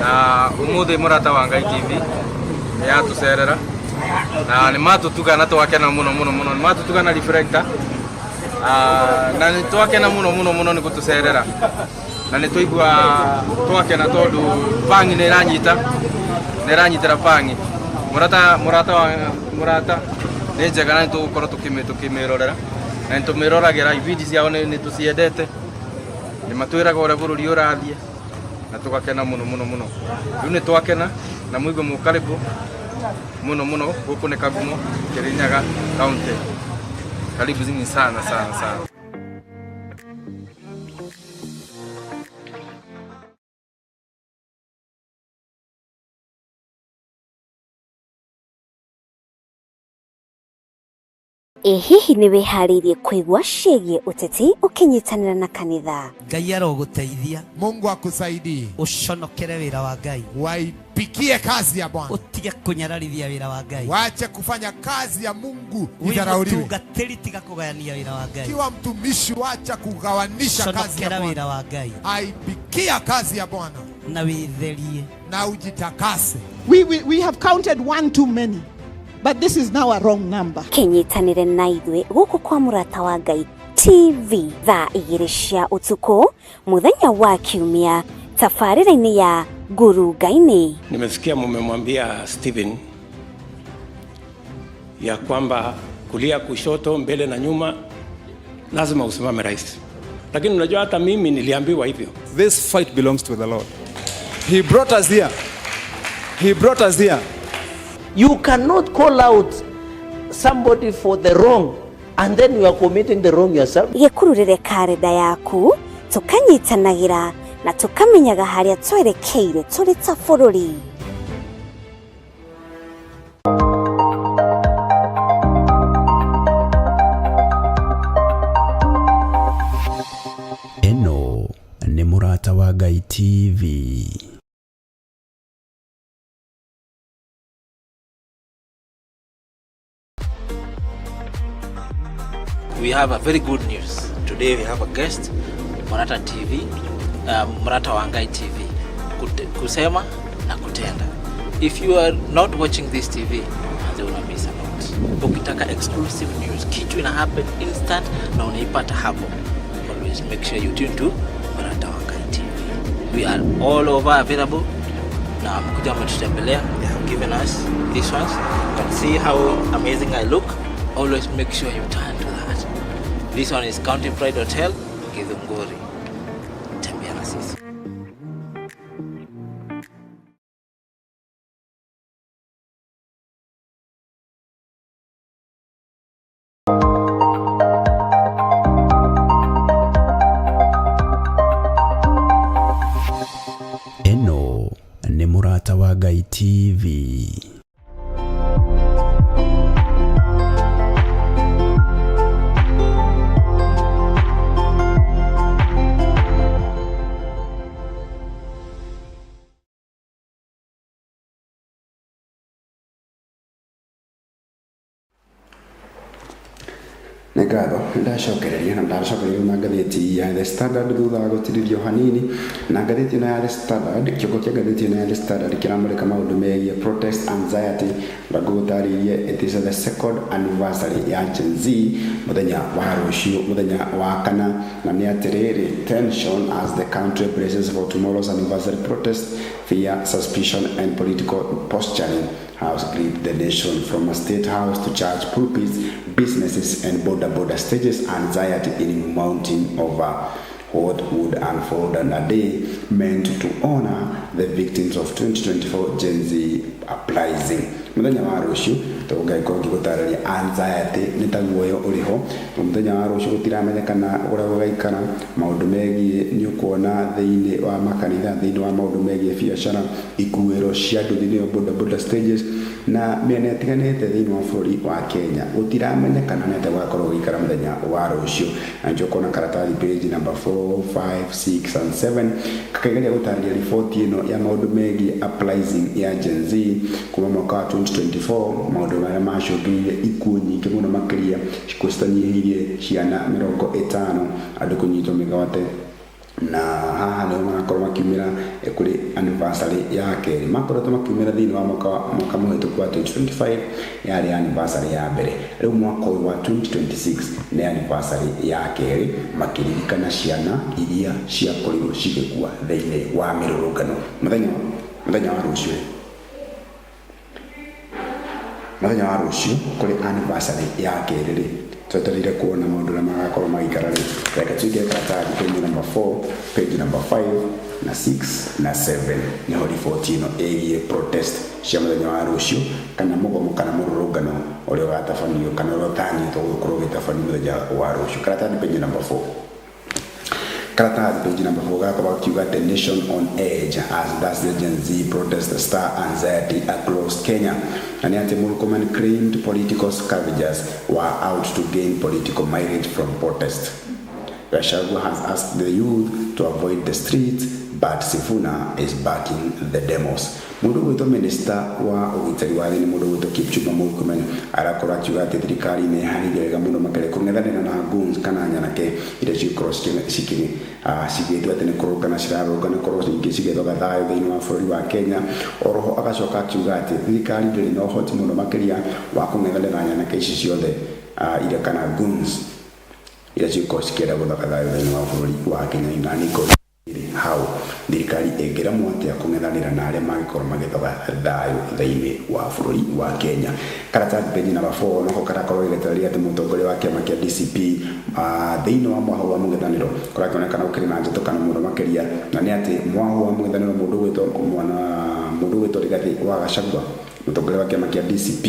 na ũmũthĩ Mũrata wa Ngai TV nĩ yatũcerera na nĩ matũtuga na twakena mũno mũno mũno, nĩ matũtuga na reflector na nĩ twakena mũno mũno mũno nĩ gũtũcerera na nĩ twaigua twakena tondũ bangi nĩ ĩranyita, nĩ ĩranyitĩra bangi. Mũrata, mũrata wa mũrata nĩ njega na nĩ tũgũkorwo tũkĩmĩrorera na nĩ tũmĩroragĩra, ibindi ciao nĩ tũciendete, nĩ matwĩraga ũrĩa bũrũri ũrathiĩ na tũgakena mũno mũno mũno. Rĩu nĩ twakena na mũigue mũkaribu mũno mũno gũkũ nĩ Kagumo, Kirinyaga County. Karibu zingi sana sana sana. Ĩ hihi nĩ wĩharĩirie kũigua ciĩgiĩ ũteti ũkĩnyitanĩra na kanitha? Ngai arogũteithia. Mungu akusaidie. Ũconokere wĩra wa Ngai. Waipikie kazi ya Bwana. Ũtige kũnyararithia wĩra wa Ngai. Wache kufanya kazi ya Mungu Wĩ idharauliwe. mũtungatĩri tiga kũgayania wĩra wa Ngai. Kiwa mtumishi, wacha kugawanisha kazi ya Conokera wĩra Bwana. wa Ngai. Aipikia kazi ya Bwana Na wĩtherie. na ujitakase. We have counted one too many, but this is now a wrong number. Kĩnyitanĩre na ithuĩ gũkũ kwa Mũrata wa Ngai TV thaa 2 cia ũtukũ mũthenya wa Kiumia tabarĩra-inĩ ya Ngurunga-inĩ. Nimesikia mumemwambia Stephen ya kwamba kulia kushoto, mbele na nyuma lazima usimame rais. Lakini unajua hata mimi niliambiwa hivyo. This fight belongs to the Lord. He brought us here. He brought us here. You cannot call out somebody for the wrong and then you are committing the wrong yourself. Gĩkururĩre karenda yaku tũkanyitanagĩra na tũkamenyaga harĩa twerekeire tũrĩ ta bũrũri. Ĩno nĩ Mũrata wa Ngai TV. We have a very good news. Today we have a guest, Murata TV, Murata Wangai TV. Kusema na kutenda. If you are not watching this TV, manze una miss a lot. Ukitaka exclusive news, kitu ina happen instant na unaipata hapo. Always make sure you tune to Murata wa Ngai TV. We are all over available na mkuja mmetutembelea. They have given us these ones. You can see how amazing I look. Always make sure you turn to that. This one is County Pride Hotel, Githunguri. Tembea na sisi. Ĩno nĩ Mũrata wa Ngai TV. Nĩ ngatho nĩ ndacokereria na ndacokereria na ngathĩti ya The Standard thutha wa gũtirithio hanini. Na ngathĩti ĩno ya The Standard, kĩongo kĩa ngathĩti ĩno ya The Standard kĩramũrĩka maũndũ megiĩ protest anxiety, na ngũgũtarĩrie it is the second anniversary ya Gen Z mũthenya wa rũciũ, mũthenya wa kana. Na nĩ atĩrĩrĩ, tension as the country braces for tomorrow's anniversary protest, fear, suspicion and political posturing has gripped the nation from a state house to church pulpits, businesses and border border stages, anxiety in mounting over what would unfold on a day meant to honor the victims of 2024 Gen Z uprising. Mũthenya wa rũciũ tũgũgĩkorwo ngĩgũtarĩria anxiety nĩ ta guoyo ũrĩ ho. Mũthenya wa rũciũ gũtiramenyekana ũrĩa gũgaikara. Maũndũ megiĩ nĩ ũkuona thĩinĩ wa makanitha, thĩinĩ wa maũndũ megiĩ biacara, ikuĩro cia andũ thĩinĩ wa boda boda stages na mĩena ĩtiganĩte thĩinĩ wa bũrũri wa Kenya. Gũtiramenyekana nĩ atĩa gũgakorwo gũgĩikara mũthenya wa rũciũ. Na nĩkĩo ũkuona karatathi page number 4, 5, 6 and 7 kakĩgeria gũtarĩria riboti ĩno ya maũndũ megiĩ uprising ya Gen Z kuma mwaka wa 2024, maũndũ marĩa macũngĩrĩirie ikuũ nyingĩ mũno makĩria, ikuũ citanyihĩirie ciana 50, andũ kũnyitwo mĩgwate. Na haha nĩho marakorwo makiumĩra kũrĩ anniversary ya kerĩ. Makoretwo makiumĩra thĩinĩ wa mwaka mũhĩtũku wa 2025, yarĩ anniversary ya mbere. Rĩu mwaka ũyũ wa 2026 nĩ anniversary ya kerĩ, makĩririkana ciana iria ciakorirwo cigĩkua thĩinĩ wa mĩrũrũngano. Mũthenya wa rũciũ, mũthenya wa rũciũ kũrĩ anniversary ya kerĩ rĩ, twetereire kuona maũndũ ũrĩa magakorwo magĩikara rĩ. Reke tũingĩre karatathi page number 4, page number 5 na 6 na 7, nĩho riboti ĩno ĩgiĩ protest cia mũthenya wa rũciũ, kana mũgomo kana mũrũrũngano ũrĩa ũgatabanio kana ũrĩa ũtanyĩtwo gũkorwo ũgĩtabanio mũthenya wa rũciũ. Karatathi page number 4. Karatathi page number 4 gakorwo gakiuga the nation on edge as that's the Gen Z protest star anxiety across Kenya. Na nĩ atĩ Murkomen claimed political scavengers were out to gain political mileage from protest. Gachagua has asked the youth to avoid the streets, but Sifuna is backing the demos. Mũndũ gwĩtwo minista wa ũgitĩri wa thĩinĩ, mũndũ gwĩtwo Kipchumba Murkomen, arakorwo akiuga atĩ thirikari nĩ ĩharĩirie wega mũno makĩria kũng'ethanĩra na goons kana nyanake iria cigũkorwo cigĩtua atĩ nĩ kũrũngana cirarũngana korwo nyingĩ cigĩthoga thayũ thĩinĩ wa bũrũri wa Kenya. Oroho agacoka akiuga atĩ thirikari ndĩrĩ na ũhoti mũno makĩria wa kũng'ethanĩra nyanake ici ciothe, iria kana goons iria cigũkorwo cikĩenda gũthaka thayũ thĩinĩ wa bũrũri wa Kenya. Na nĩ hau thirikari ĩngĩremwo atĩa kũng'ethanĩra na arĩa mangĩkorwo magĩthoga thayũ thĩinĩ wa bũrũri wa Kenya. Karatathi page number 4 nako karakorwo gĩgĩtarĩria atĩ mũtongoria wa kĩama kĩa DCP thĩinĩ wa mwaho wa mũng'ethanĩro kũrakĩonekana gũkĩrĩ na njatũkano mũno makĩria. Na nĩ atĩ mwaho wa mũng'ethanĩro, mũndũ gwĩtwo mwana mũndũ gwĩtwo Rigathĩ wa Gachagua, mũtongoria wa kĩama kĩa DCP,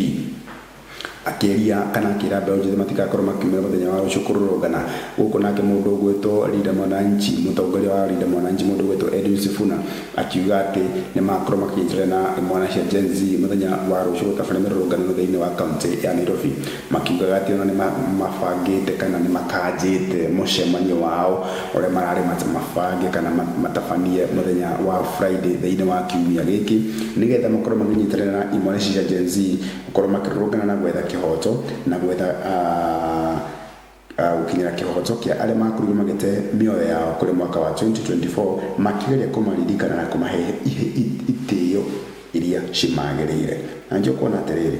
akĩria kana akĩra mbeũ njĩthĩ matigakorwo makiumĩra mũthenya wa rũciũ kũrũrũngana gũkũ. Nake mũndũ ũgwĩtwo Linda Mwananchi, mũtongoria wa Linda Mwananchi, mũndũ ũgwĩtwo Edwin Sifuna, akiuga atĩ nĩ makorwo makĩnyitanĩra na imwana cia Gen Z mũthenya wa rũciũ gũtabania mĩrũrũngano thĩinĩ wa kaunti ya Nairobi, makiugaga atĩ ona nĩ mabangĩte kana nĩ makanjĩte mũcemanio wao ũrĩa mararĩ mabange kana matabanie mũthenya wa Friday thĩinĩ wa kiumia gĩkĩ, nĩgetha makorwo makĩnyitanĩra na imwana ici cia Gen Z gũkorwo makĩrũrũngana na gwetha kĩhoto na gwetha Gũkinyĩra kĩhoto kĩa arĩa makorirwo magĩte mĩoyo yao kũrĩ mwaka wa 2024, makĩgeria kũmaririkana na kũmahe itĩo iria cimagĩrĩire. Na nĩkĩo kuona atĩrĩrĩ,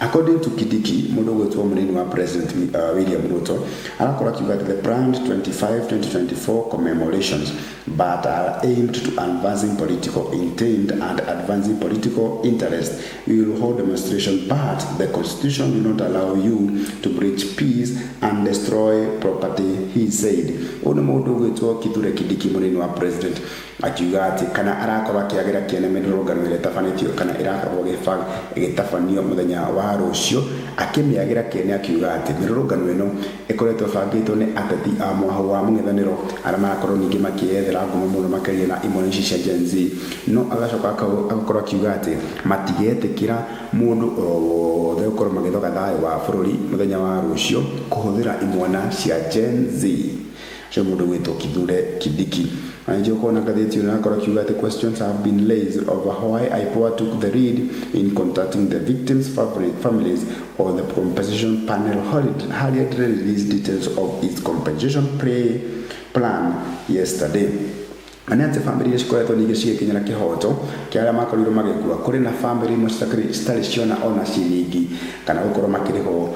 according to Kindiki, mũndũ ũgwĩtwo mũnini wa President William Ruto arakorwo akiuga atĩ the planned 25 2024 commemorations but are aimed to advancing political intent and advancing political interest. We will hold demonstration, but the constitution will not allow you to breach peace and destroy property, he said. Ũyũ nĩ mũndũ ũgwĩtwo Kithure Kindiki, mũnini wa president, akiuga atĩ kana arakorwo akĩagĩra kĩene mĩrũrũngano ĩrĩa ĩtabanĩtio kana ĩrakorwo ĩgĩtabanio mũthenya wa rũciũ, akĩmĩagĩra kĩene, akiuga atĩ mĩrũrũngano ĩno ĩkoretwo ĩbangĩtwo nĩ ateti a mwahũ wa mũng'ethanĩro arĩa marakorwo ningĩ makĩyethera ngumo mũno makĩria na imwe ici cia Gen Z. No agacoka agakorwo akiuga atĩ matigetĩkĩra mũndũ oro wothe gũkorwo magĩthoga thayũ wa bũrũri mũthenya wa rũciũ kũhũthĩra imwana cia Gen Z. Ũcio mũndũ gwĩtwo Kithure Kindiki. Na ningĩ ũkona ngathĩti ĩno ĩrakorwo akiuga atĩ questions have been raised over why IPOA took the lead in contacting the victims' families or the compensation panel hurriedly released details of its compensation pay plan yesterday. Na nĩ atĩ bamĩrĩ iria cikoretwo ningĩ cigĩkinyĩra kĩhoto kĩa arĩa makorirwo magĩkua, kũrĩ na bamĩrĩ imwe citarĩ ciona ona ciringi kana gũkorwo makĩrĩhwo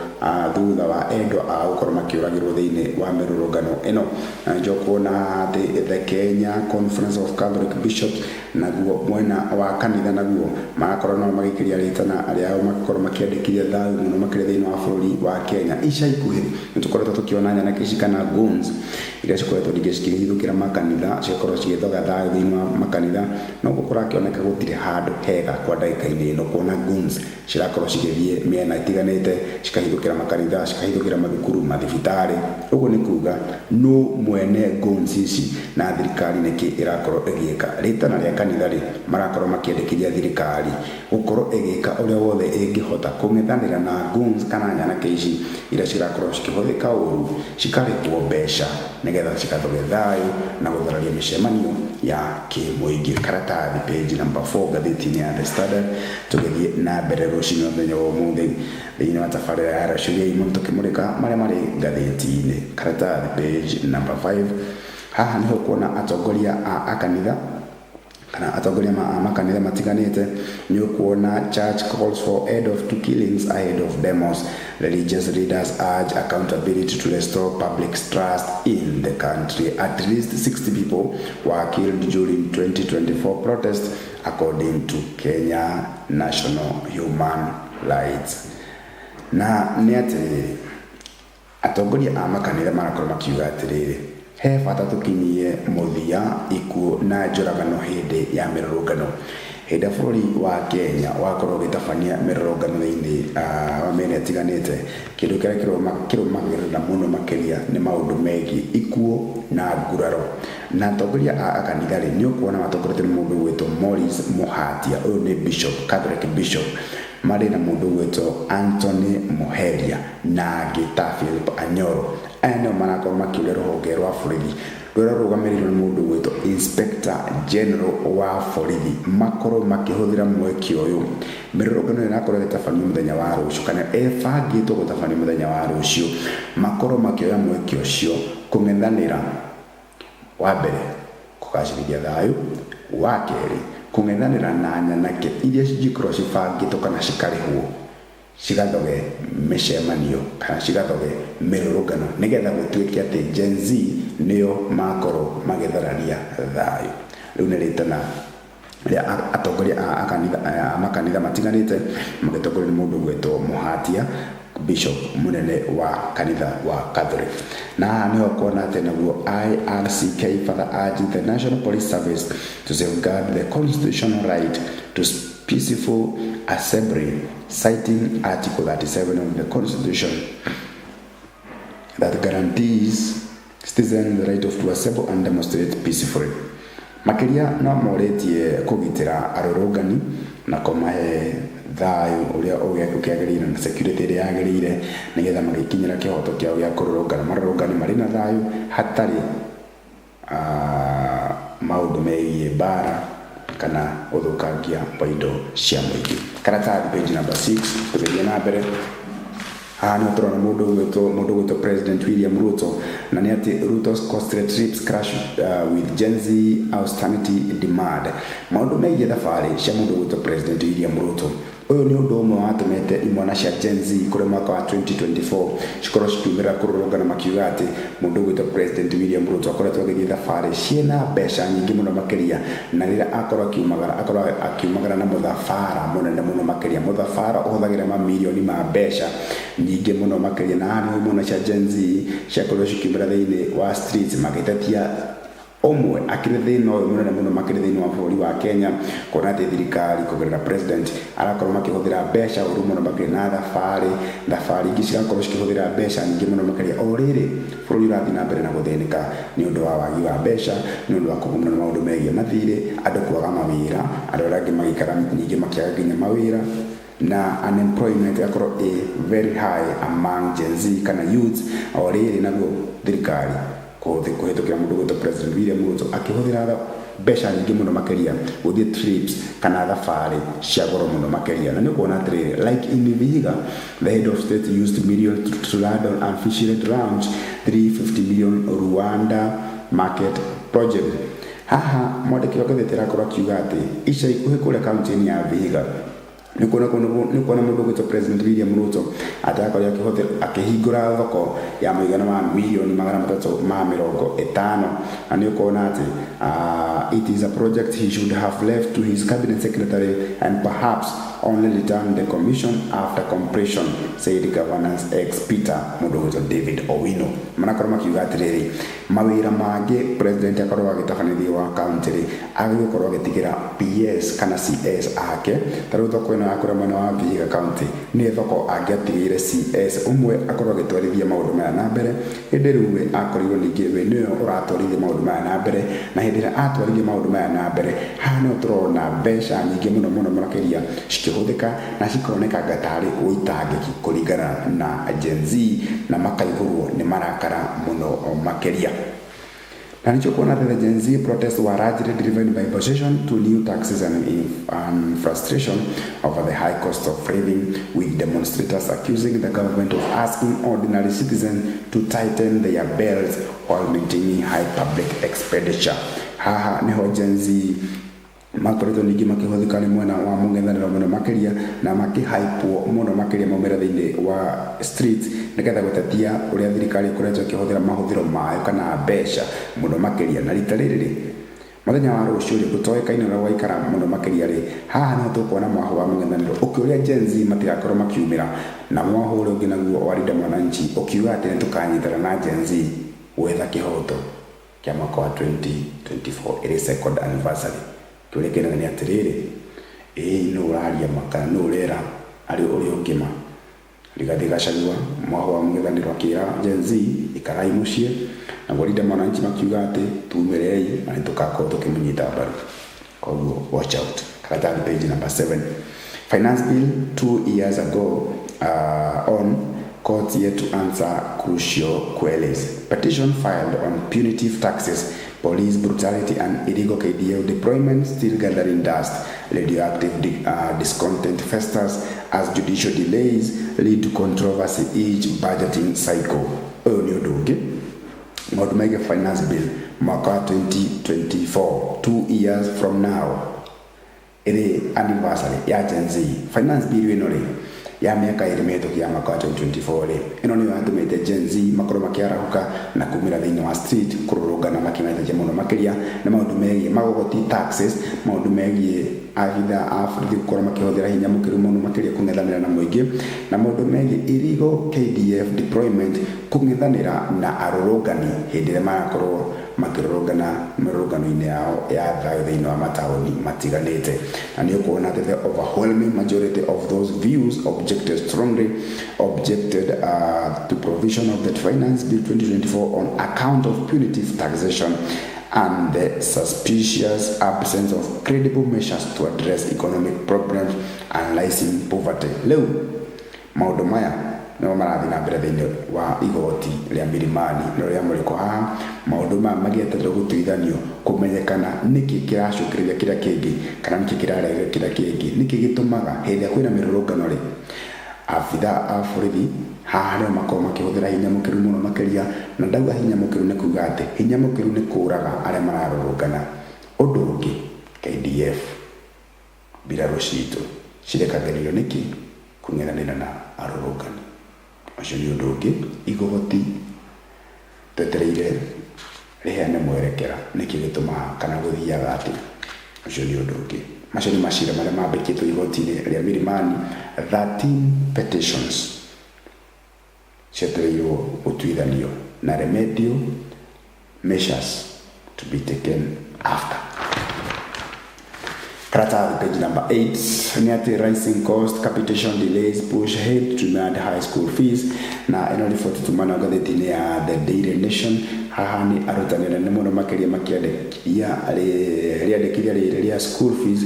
thutha wa endwa ao gũkorwo makĩũragĩrwo thĩinĩ wa mĩrũrũngano ĩno. Na nĩkĩo kuona atĩ the Kenya Conference of Catholic Bishops, naguo mwena wa kanitha, naguo magakorwo nao magĩkĩria rĩtana arĩa makorwo makĩandĩkithia thayũ mũno makĩria thĩinĩ wa bũrũri wa Kenya. Ica ikuhĩ nĩ tũkoretwo tũkĩona nyanake ici kana goons iria cikoretwo ningĩ cikĩhithũkĩra makanitha, cigakorwo cigĩthoga thayũ thĩinĩ wa makanitha. No gũkũ kũrakĩoneka gũtirĩ handũ hega kwa ndagĩka-inĩ ĩno, kuona goons cirakorwo cigĩthiĩ mĩena ĩtiganĩte, cikahithũkĩra makanitha, cikahithũkĩra mathukuru, mathibitarĩ. Ũguo nĩ kuga no mwene goons ici na thirikari nĩkĩ ĩrakorwo ĩgĩka? Rĩtana rĩa kanitha rĩ, marakorwo makĩendekithia thirikari gũkorwo ĩgĩka ũrĩa wothe ĩngĩhota kũng'ethanĩra na goons kana nyanake ici iria cirakorwo cikĩhũthĩka ũru, cikarĩhwo mbeca nĩgetha cigathoge thayũ na gũthararia mĩcemanio ya kĩmũingĩ. Karatathi page number 4 ngathĩti-inĩ ya The Standard. Tũgĩthiĩ na mbere rũcinĩ mũthenya wa ũmũthĩ thĩinĩ wa tabarĩra ya Racũria Imwe, tũkĩmũrĩka marĩa marĩ ngathĩti-inĩ. Karatathi page number 5, haha nĩho kuona atongoria a kanitha kana atongoria a makanitha matiganĩte. Nĩ ũkuona church calls for end of two killings ahead of demos, religious leaders urge accountability to restore public trust in the country. At least 60 people were killed during 2024 protests, according to Kenya National Human Rights. Na nĩ atĩrĩrĩ, atongoria a makanitha marakorwo makiuga atĩrĩrĩ, he bata tũkinyie mũthia ikuũ na njũragano hĩndĩ ya mĩrũrũngano. Hĩndĩ ĩrĩa bũrũri wa Kenya wakorwo ũgĩtabania mĩrũrũngano thĩinĩ wa mĩena ĩtiganĩte, kĩndũ kĩrĩa kĩrũmagĩrĩra mũno makĩria nĩ maũndũ megiĩ ikuũ na nguraro. Na atongoria a kanitha rĩ, nĩ ũkuona matongoretio nĩ mũndũ ũgwĩtwo Maurice Muhatia. Ũyũ nĩ bishop, Catholic bishop, marĩ na mũndũ ũgwĩtwo Anthony Muheria na angĩ ta Philip Anyoro. Aya nĩo marakorwo makĩũria rũhonge rwa borithi rũrĩa rũrũgamĩrĩirwo nĩ mũndũ ũgwĩtwo Inspector General wa borithi makorwo makĩhũthĩra mweke ũyũ. Mĩrũrũngano ĩyo ĩrakorwo ĩgĩtabanio mũthenya wa rũciũ kana ĩbangĩtwo gũtabanio mũthenya wa rũciũ, makorwo makĩoya mweke ũcio kũng'ethanĩra, wa mbere kũgacĩrithia thayũ, wa kerĩ kũng'ethanĩra na nyanake iria cingĩkorwo cibangĩtwo kana cikarĩhwo cigathoge mĩcemanio kana cigathoge mĩrũrũngano, nĩgetha gũtuĩke atĩ Gen Z nĩo makorwo magĩthararia thayũ. Rĩu nĩ rĩtana rĩa atongoria a kanitha, a makanitha matiganĩte, magĩtongorio nĩ mũndũ ũgwĩtwo Muhatia, bishop mũnene wa kanitha wa Catholic. Na haha nĩho kuona atĩ naguo IRCK further urged the National Police Service to safeguard the constitutional right to peaceful assembly, citing Article 37 of the Constitution that guarantees citizens the right of to assemble and demonstrate peacefully. Makĩria no morĩtie kũgitĩra arũrũngani na kũmahe thayũ ũrĩa ũkĩagĩrĩire na security ĩrĩa yagĩrĩire, nĩgetha magĩkinyĩra kĩhoto kĩao gĩa kũrũrũngana, marũrũngane marĩ na thayũ, hatarĩ maũndũ megiĩ mbara kana ũthũkangia wa indo cia mũingĩ. Karatathi page number 6. Tũgĩthiĩ na mbere, Haha nĩho tũrona mũndũ ũgwĩtwo President William Ruto, na nĩ atĩ Ruto's costly trips clash with Gen Z austerity demand. Maũndũ megiĩ thabarĩ cia mũndũ ũgwĩtwo President William Ruto, ũyũ nĩ ũndũ ũmwe watũmĩte imwana cia Gen Z kũrĩ mwaka wa 2024 cikorwo cikiumĩra kũrũrũngana, makiuga atĩ mũndũ ũgwĩtwo President William Ruto akoretwo agĩthiĩ thabarĩ ciĩna mbeca nyingĩ mũno makĩria, na rĩrĩa akorwo akiumagara, akorwo akiumagara na mũthabara mũnene mũno makĩria, mũthabara ũhũthagĩra mamirioni ma mbeca nyingĩ mũno makĩria. Na haha nĩho imwana cia Gen Z ciakorirwo cikiumĩra thĩinĩ wa streets magĩtetia ũmwe akĩrĩ thĩna ũyũ mũnene mũno makĩria thĩinĩ wa bũrũri wa Kenya, kuona atĩ thirikari kũgerera president arakorwo makĩhũthĩra mbeca ũru mũno makĩria, na thabarĩ ingĩ cigakorwo cikĩhũthĩra mbeca nyingĩ mũno makĩria, o rĩrĩ bũrũri ũrathiĩ na mbere na gũthĩnĩka nĩ ũndũ wa wagi wa mbeca, nĩ ũndũ wa kũgũmĩrwo nĩ maũndũ megiĩ mathirĩ, andũ kwaga mawĩra, andũ arĩa angĩ magĩikara ningĩ makĩaga nginya mawĩra, na unemployment ĩgakorwo ĩ very high among Gen Z kana youths. O rĩrĩ naguo thirikari kũhĩtũkĩra mũndũ gwĩtwo President William Ruto akĩhũthĩra mbeca nyingĩ mũno makĩria gũthiĩ trips kana thabarĩ cia goro mũno makĩria. Na nĩ ũkuona atĩrĩrĩ, like in Vihiga, the head of state used million to land on officially launch 350 million Rwanda market project. Haha mwandĩki wa ngathĩti arakorwo akiuga atĩ ica ikuhĩ kũrĩa kaunti-inĩ ya Vihiga nĩ kuona mũndũ ũgwĩtwo President William Ruto atĩ akorwo akĩhũthĩra akĩhingũra thoko ya mũigana wa mirioni 350, na nĩ ũkuona atĩ it is a project he should have left to his cabinet secretary and perhaps only return the commission after completion, said governance expert mũndũ ũgwĩtwo David Owino. Marakorwo makiuga atĩrĩrĩ, mawĩra mangĩ president akorwo agĩtabania wa county rĩ, agĩrĩirwo gũkorwo agĩtigĩra PS kana CS ake. Ta rĩu thoko ĩno ya kũrĩa mwena wa Vihiga county nĩ thoko angĩatigĩire CS ũmwe akorwo agĩtwarithia maũndũ maya na mbere. Ĩndĩ rĩu we akorirwo ningĩ we nĩwe ũratwarithia maũndũ maya na mbere, na hĩndĩ ĩrĩa atwarithia maũndũ maya na mbere, haha nĩho tũrona mbeca nyingĩ mũno mũno makĩria cikĩhũthĩka na cikoneka tarĩ ũitangĩki kũringana na Gen Z, na makaihũrwo nĩ marakara mũno makĩria. Na nĩkĩo kuona atĩ the Gen Z protests were largely driven by opposition to new taxes and frustration over the high cost of living, with demonstrators accusing the government of asking ordinary citizens to tighten their belts while maintaining high public expenditure. Haha niho Gen Z makoretwo ningĩ makĩhũthĩka nĩ mwena wa mũng'ethanĩro mũno makĩria, na makĩhaipwo mũno makĩria maumĩra thĩinĩ wa streets nĩgetha gũtetia ũrĩa thirikari ĩkoretwo ĩkĩhũthĩra mahũthĩro mayo kana mbeca mũno makĩria. Na rita rĩrĩ rĩ, mũthenya wa rũciũ rĩ, gũtoĩkaine ũrĩa gwaikara mũno makĩria rĩ, haha niho tũkuona mwaho wa mũng'ethanĩro ũkĩũria Gen Z matigakorwo makiumĩra, na mwaho ũrĩa ũngĩ naguo wa Linda Mwananchi ũkiuga atĩ nĩ tũkanyitana na Gen Z gwetha kĩhoto kĩa mwaka wa 2024 ĩrĩ second anniversary. Kĩũria kĩnene nĩ atĩrĩrĩ, ĩĩ nũ ũraria ma kana nũ ũrera arĩ ũrĩa ũngĩ ma? Rigathĩ Gachagua, mwaho wa mũng'ethanĩro, akĩra Gen Z ikarai mũciĩ, naguo Linda Mwananchi makiuga atĩ tumĩrei na nĩ tũgakorwo tũkĩmũnyita mbaru. Koguo watch out. Karatathi page number 7. Finance bill 2 years ago on court yet to answer crucial queries. Petition filed on punitive taxes, police brutality and illegal KDF deployment still gathering dust. Radioactive discontent festers as judicial delays lead to controversy each budgeting cycle. Ũyũ nĩ ũndũ ũngĩ, maũndũ megiĩ finance bill mwaka wa 2024, 2 years from now, ĩrĩ anniversary ya Gen Z. Finance bill ĩno rĩ, ya mĩaka 2 mĩhĩtũku ya mwaka wa 2024 rĩ, ĩno nĩyo yatũmĩte Gen Z makorwo makĩarahũka na kumĩra thĩinĩ wa street kũrũrũngana, makĩmetagia mũno makĩria na maũndũ megiĩ magoti, taxes, maũndũ megiĩ abitha a borithi gũkorwo makĩhũthĩra hinya mũkĩru mũno makĩria kũng'ethanĩra na mũingĩ, na maũndũ megiĩ illegal KDF deployment kũng'ethanĩra na arũrũngani hĩndĩ ĩrĩa marakorwo makĩrũrũngana mĩrũrũngano-inĩ yao ya thayũ thĩinĩ wa mataũni matiganĩte. Na nĩ ũkuona atĩ the overwhelming majority of those views objected strongly objected to provision of the finance bill 2024 on account of punitive taxation and the suspicious absence of credible measures to address economic problems and rising poverty. Rĩu maũndũ maya nĩmo marathiĩ na mbere thĩinĩ wa igoti rĩa Milimani na rĩa mũrĩko. Haha maũndũ maya magĩetererwo gũtuithanio, kũmenyekana nĩkĩ kĩracũngĩrĩria kĩrĩa kĩngĩ kana nĩkĩ kĩrarehe kĩrĩa kĩngĩ, nĩkĩ gĩtũmaga hĩndĩ ĩrĩa kwĩna mĩrũrũngano rĩ. Abithaa a borithi haha nĩo makoragwo makĩhũthĩra hinya mũkĩru mũno makĩria, na ndauga hinya mũkĩru nĩ kuga atĩ hinya mũkĩru nĩ kũraga arĩa mararũrũngana. Ũndũ ũngĩ, KDF, mbirarũ citũ cirekagĩrĩrio nĩkĩ kũng'ethanĩra na arũrũngani? Ũcio nĩ ũndũ ũngĩ igoti twetereire rĩheane mwerekera nĩkĩ gĩtũmaga kana gũthiaga atĩa. Ũcio nĩ ũndũ ũngĩ. Macio nĩ macira marĩa mambĩkĩtwo igoti-inĩ rĩa Milimani, 13 petitions cietereirwo gũtuithanio na remedial measures to be taken after. Karatathi page number 8 nĩ atĩ rising cost, capitation delays push HELB to demand high school fees, na ĩno riboti tuma nayo ngathĩti-inĩ ya The Daily Nation. Haha nĩ arutani anene mũno makĩria makĩandĩkithia rĩandĩkithia rĩrĩ rĩa school fees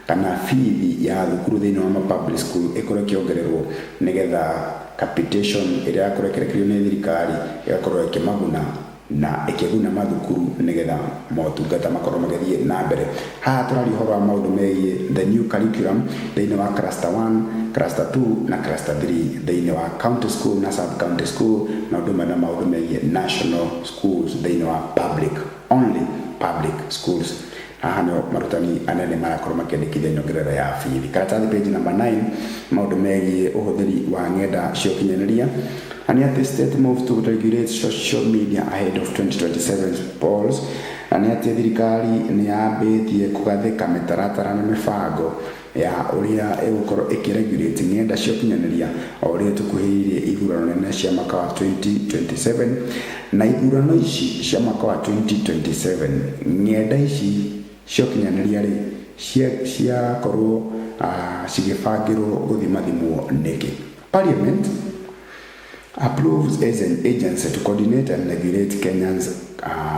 kana bithi ya thukuru thĩinĩ wa ma public school ĩkorwo ĩkĩongererwo nĩgetha capitation ĩrĩa yakorwo ĩkĩrekererio nĩ thirikari ĩgakorwo ĩkĩmaguna na ĩkĩguna mathukuru nĩgetha motungata makorwo magĩthiĩ na mbere. Haha tũraria ũhoro wa maũndũ megiĩ the new curriculum thĩinĩ wa cluster 1, cluster 2 na cluster 3 thĩinĩ wa county school na sub county school, na ũndũ ũmwe na maũndũ megiĩ national schools thĩinĩ wa public only public schools. Haha nĩho marutani anene marakorwo makĩandĩkithia nyongerera ya bithi. Karatathi page number 9, maũndũ megiĩ ũhũthĩri wa ng'enda cia ũkinyanĩria, na nĩ atĩ state move to regulate social media ahead of 2027 polls, na nĩ atĩ thirikari nĩ yambĩtie kũgathĩka mĩtaratara na mĩbango ya ũrĩa ĩgũkorwo ĩkĩregulate ng'enda cia ũkinyanĩria o ũrĩa tũkuhĩrĩirie ithurano nene cia mwaka wa 2027. Na ithurano ici cia mwaka wa 2027, ng'enda ici cia ũkinyanĩria rĩ ciakorwo cigĩbangĩrwo gũthimathimwo nĩkĩ. Parliament approves as an agency to coordinate and regulate Kenya's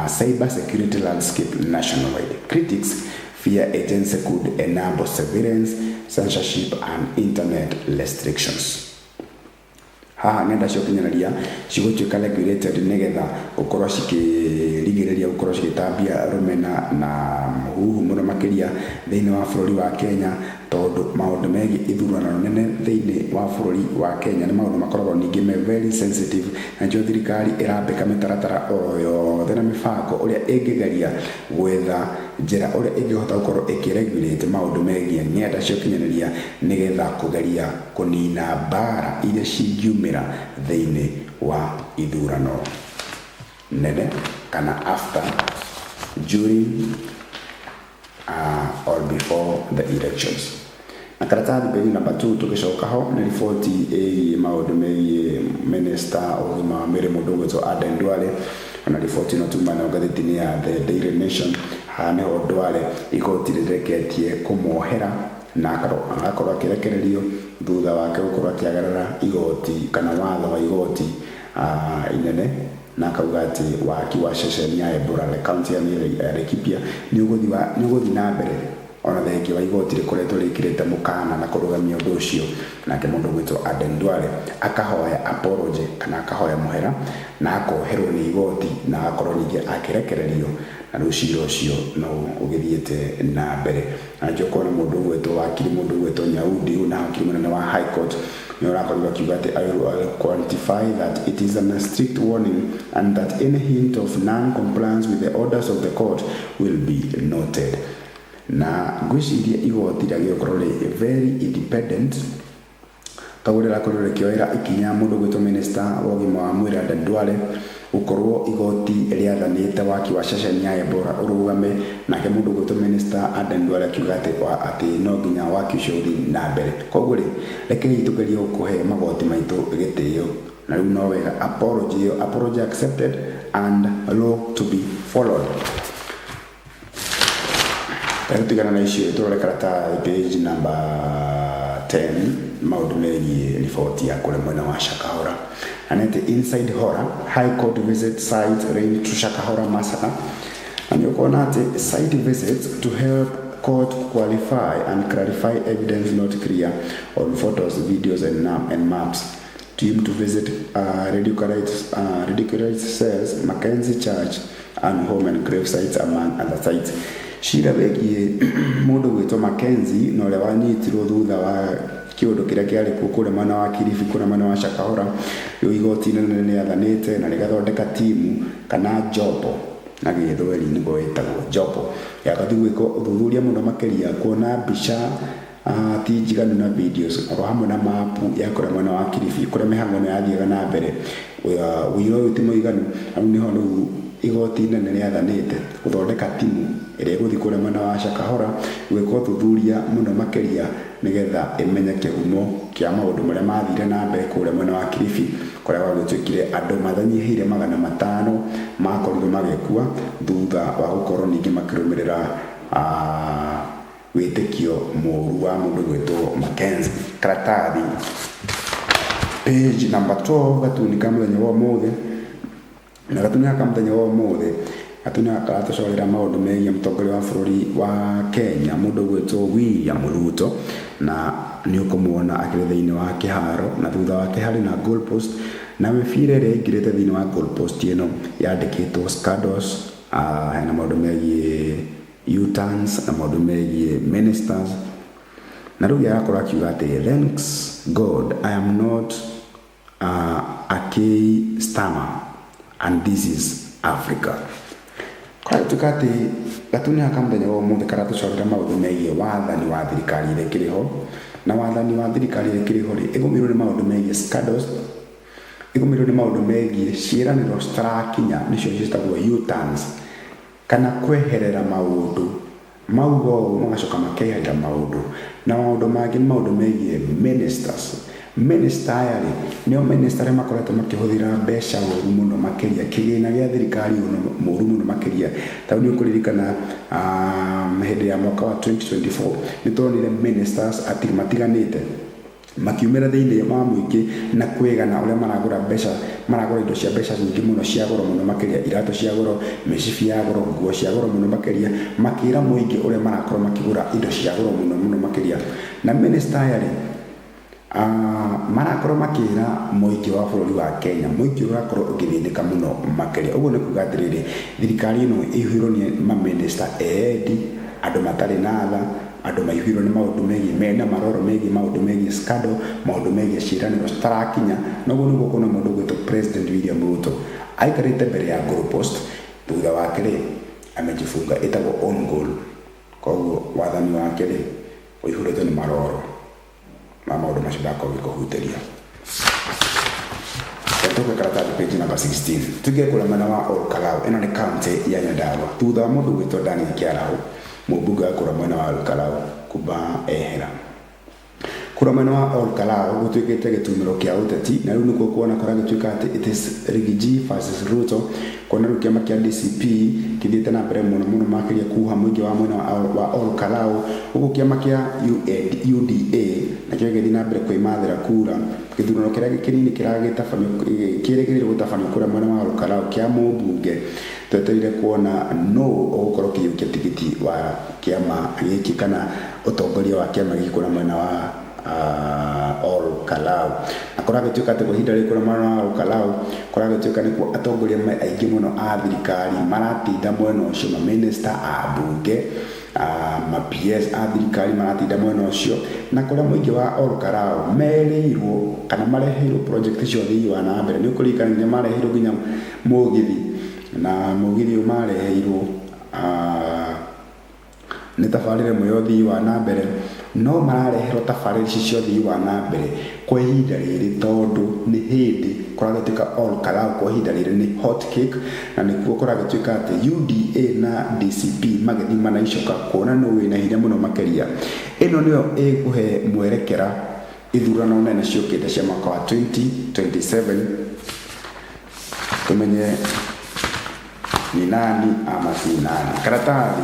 cyber security landscape nationwide. Critics fear agency could enable surveillance, censorship and internet restrictions. Haha ng'enda cia ũkinyanĩria cigũtuĩka regulated nĩgetha gũkorwo cikĩrigĩrĩria gũkorwo cigĩtambia rũmena na mũhuhu mũno makĩria thĩinĩ wa bũrũri wa Kenya, tondũ maũndũ megiĩ ithurano nene thĩinĩ wa bũrũri wa Kenya nĩ maũndũ makoragwo ningĩ me very sensitive, na nĩkĩo thirikari ĩrambĩka mĩtaratara oro yothe na mĩbango ũrĩa ĩngĩgeria gwetha njĩra ũrĩa ĩngĩhota gũkorwo ĩkĩregulate maũndũ megiĩ ng'enda cia ũkinyanĩria nĩgetha kũgeria kũnina mbara iria cingiumĩra thĩinĩ wa ithurano nene kana after, during or before the elections. Na karatathi page number 2 tũgĩcoka ho nĩ riboti ĩgiĩ maũndũ megiĩ minister ũgima wa mwĩrĩ mũndũ ũgwĩtwo Aden Duale, ona riboti ĩno tuma nayo ngathĩti-inĩ ya The Daily Nation. Haha nĩho Duale igoti rĩreketie kũmuohera na agakorwo akĩrekererio thutha wake gũkorwo akĩagarara igoti kana watho wa igoti inene, na akauga atĩ waki wa ceceni ya Ebola kaunti ya Laikipia nĩ ũgũthiĩ na mbere ona thengia wa igoti rĩkoretwo rĩkĩrĩte mũkana na kũrũgamia ũndũ ũcio. Nake mũndũ ũgwĩtwo Aden Duale akahoya apology kana akahoya mũhera na akoherwo nĩ igoti na agakorwo ningĩ akĩrekererio, na rĩu cira ũcio no ũgĩthiĩte na mbere. Na nĩkĩo ũkona mũndũ ũgwĩtwo wakiri, mũndũ ũgwĩtwo Nyaudi, ũyũ na wakiri mũnene wa High Court, nĩ ũrakorirwo akiuga atĩ I will quantify that it is a strict warning and that any hint of non-compliance with the orders of the court will be noted. Na ngwĩciria igoti rĩagĩrĩirwo gũkorwo rĩ very independent, tondũ rĩrakorirwo rĩkĩoera ikinya mũndũ ũgwĩtwo minister wa ũgima wa mwĩrĩ Aden Duale gũkorwo igoti rĩathanĩte waki wa ceceni ya Ebola ũrũgame, nake mũndũ ũgwĩtwo minister Aden Duale akiuga atĩ no nginya waki ũcio ũthiĩ na mbere. Koguo rĩ, rekei tũgerie kũhe magoti maitũ gĩtĩo, na rĩu no wega apology ĩyo, apology accepted and law to be followed. Tũtigana na icio tũrore karatathi page number 10, maũndũ megiĩ riboti ya kũrĩa mwena wa Shakahola, na nĩ atĩ inside horror, High Court visit site linked to Shakahola massacre, na nĩ ũkuona atĩ site visits to help court qualify and clarify evidence not clear on photos, videos and maps. Team to visit radicalized cells, Mackenzie Church and home and grave sites among other sites. Cira wĩgiĩ mũndũ gwĩtwo Mackenzie na ũrĩa wanyitirwo thutha wa Kĩũndũ kĩrĩa kĩarĩ kuo kũrĩa mwena wa Kilifi, kũrĩa mwena wa Shakahola. Rĩu igoti inene nĩ rĩathanĩte na rĩgathondeka timu kana jopo na gĩthweri nĩguo ĩtagwo jopo ya gũthiĩ gwĩka ũthuthuria mũno makĩria, kuona mbica ti njiganu na videos oro hamwe na mapu ya kũrĩa mwena wa Kilifi kũrĩa mĩhang'o ĩno yathiaga na mbere. Ũira ũyũ ti mũiganu, hau nĩho rĩu igoti inene rĩathanĩte gũthondeka timu ĩrĩa ĩgũthiĩ kũrĩa mwena wa Shakahola gwĩka ũthuthuria mũno makĩria, nĩgetha ĩmenye kĩhumo kĩa maũndũ marĩa mathire na mbere kũrĩa mwena wa Kilifi, kũrĩa gwagĩtuĩkire andũ matanyihĩire 500 makorirwo magĩkua thutha wa gũkorwo ningĩ makĩrũmĩrĩra wĩtĩkio mũru wa mũndũ gwĩtwo Mackenzie. Karatathi page number 12, gatuni ka mũthenya wa ũmũthĩ. Na gatuni gaka mũthenya wa ũmũthĩ, gatuni gaka karatũcorera maũndũ megiĩ mũtongoria wa bũrũri wa Kenya, mũndũ ũgwĩtwo William Ruto, na nĩ ũkũmuona akĩrĩ thĩinĩ wa kĩharo, na thutha wake harĩ na goal post, na mĩbira ĩrĩa ĩingĩrĩte thĩinĩ wa goal post ĩno yandĩkĩtwo scandals. Hena maũndũ megiĩ U-turns na maũndũ megiĩ ministers, na rĩu arakorwo akiuga atĩ, "Thanks God I am not a Keir Starmer and this is Africa." Kũratuĩka atĩ gatuni gaka mũthenya wa ũmũthĩ karatũcorera maũndũ megiĩ wathani wa thirikari ĩrĩa ĩkĩrĩ ho, na wathani wa thirikari ĩrĩa ĩkĩrĩ ho rĩ, ĩgũmĩirwo nĩ maũndũ megiĩ scandals, ĩgũmĩirwo nĩ maũndũ megiĩ ciĩranĩro citarakinya, nĩcio ciĩtagwo U-turns kana kweherera maũndũ, mauga ũũ magacoka makeherera maũndũ. Na maũndũ mangĩ nĩ maũndũ megiĩ ministers. Minister aya rĩ, nĩo minister arĩa makoretwo makĩhũthĩra mbeca ũru mũno makĩria, kĩgĩna gĩa thirikari ũru mũno makĩria. Tondũ nĩ ũkũririkana hĩndĩ ya mwaka wa 2024 nĩ tuonire ministers matiganĩte makiumĩra thĩinĩ wa mũingĩ na kwĩgana ũrĩa maragũra mbeca, maragũra indo cia mbeca nyingĩ mũno, cia goro mũno makĩria, iratũ cia goro, mĩcibi ya goro, nguo cia goro mũno makĩria, makĩra mũingĩ ũrĩa marakorwo makĩgũra indo cia goro mũno mũno makĩria. Na minister aya rĩ, marakorwo makĩra mũingĩ wa bũrũri wa Kenya, mũingĩ ũrakorwo ũgĩthĩnĩka mũno makĩria. Ũguo nĩ kuga atĩrĩrĩ, thirikari ĩno ĩihũirwo nĩ maminista eendi, andũ matarĩ na tha, andũ maihũirwo nĩ maũndũ megiĩ mena maroro megiĩ maũndũ megiĩ scandal, maũndũ megiĩ ciĩranĩro citarakinya. Na ũguo nĩguo kuona mũndũ ũgwĩtwo President William Ruto aikarĩte mbere ya goal post, thutha wake rĩ amejifunga, ĩtagwo own goal. Koguo wathani wake rĩ ũihũrĩtwo nĩ maroro ma maũndũ macio ndakorwo ngĩkũhutĩria. Tuke karatathi page number 16, tuge kũrĩa mwena wa Ol Kalou. Ĩno nĩ county ya Nyandarua. Thutha wa mũndũ gwĩtwo Daniel Kĩaraũ, mũmbunge wa kũrĩa mwena wa Ol Kalou, kuba ehera kũrĩa mwena wa Ol Kalou, gũtuĩkĩte gĩtumĩro kĩa ũteti, na rĩu nĩkuo kuona kũragĩtuĩka atĩ it is Riggy G versus Ruto, kuona rĩu kĩama kĩa DCP kĩthiĩte na mbere mũno mũno makĩria kuha mũingĩ wa mwena wa Ol Kalou, ũguo kĩama kĩa UDA nakĩo gĩgĩthiĩ na mbere kwĩmathĩra kura. Gĩthurano kĩrĩa kĩnini kĩragĩtabanio, kĩrĩgĩrĩirwo gũtabanio kũrĩa mwena wa Ol Kalou kĩa mũmbunge, twetereire kuona nũ ũgũkorwo ũkĩiyũkia tigiti wa kĩama gĩkĩ kana ũtongoria wa kĩama gĩkĩ kũrĩa mwena wa Ol Kalou. Na kũragĩtuĩka atĩ kwa ihinda rĩrĩ kũrĩa mwena wa Ol Kalou kũragĩtuĩka nĩkuo atongoria aingĩ mũno a thirikari maratinda mwena ũcio, maminista, ambunge, ma PS a thirikari maratinda mwena ũcio, na kũrĩa mũingĩ wa Ol Kalou merĩirwo kana mareheirwo project cia ũthii wa na mbere. Nĩ ũkũririkana nginya mareheirwo nginya mũgithi, na mũgithi ũyũ mareheirwo nĩ tabarĩra ĩmwe ya ũthii wa na mbere, no marareherwo tabarĩra ici cia ũthii wa na mbere kwa ihinda rĩrĩ, tondũ nĩ hĩndĩ kũragĩtuĩka Ol Kalou kwa ihinda rĩrĩ nĩ hot cake, na nĩkuo kũragĩtuĩka atĩ UDA na DCP magĩthimana icoka kuona nũ wĩna hinya mũno makĩria. Ĩno nĩyo ĩkũhe mwerekera ithurano nene ciũkĩte cia mwaka wa 2027, tumenye ni nani ama si nani. Karatathi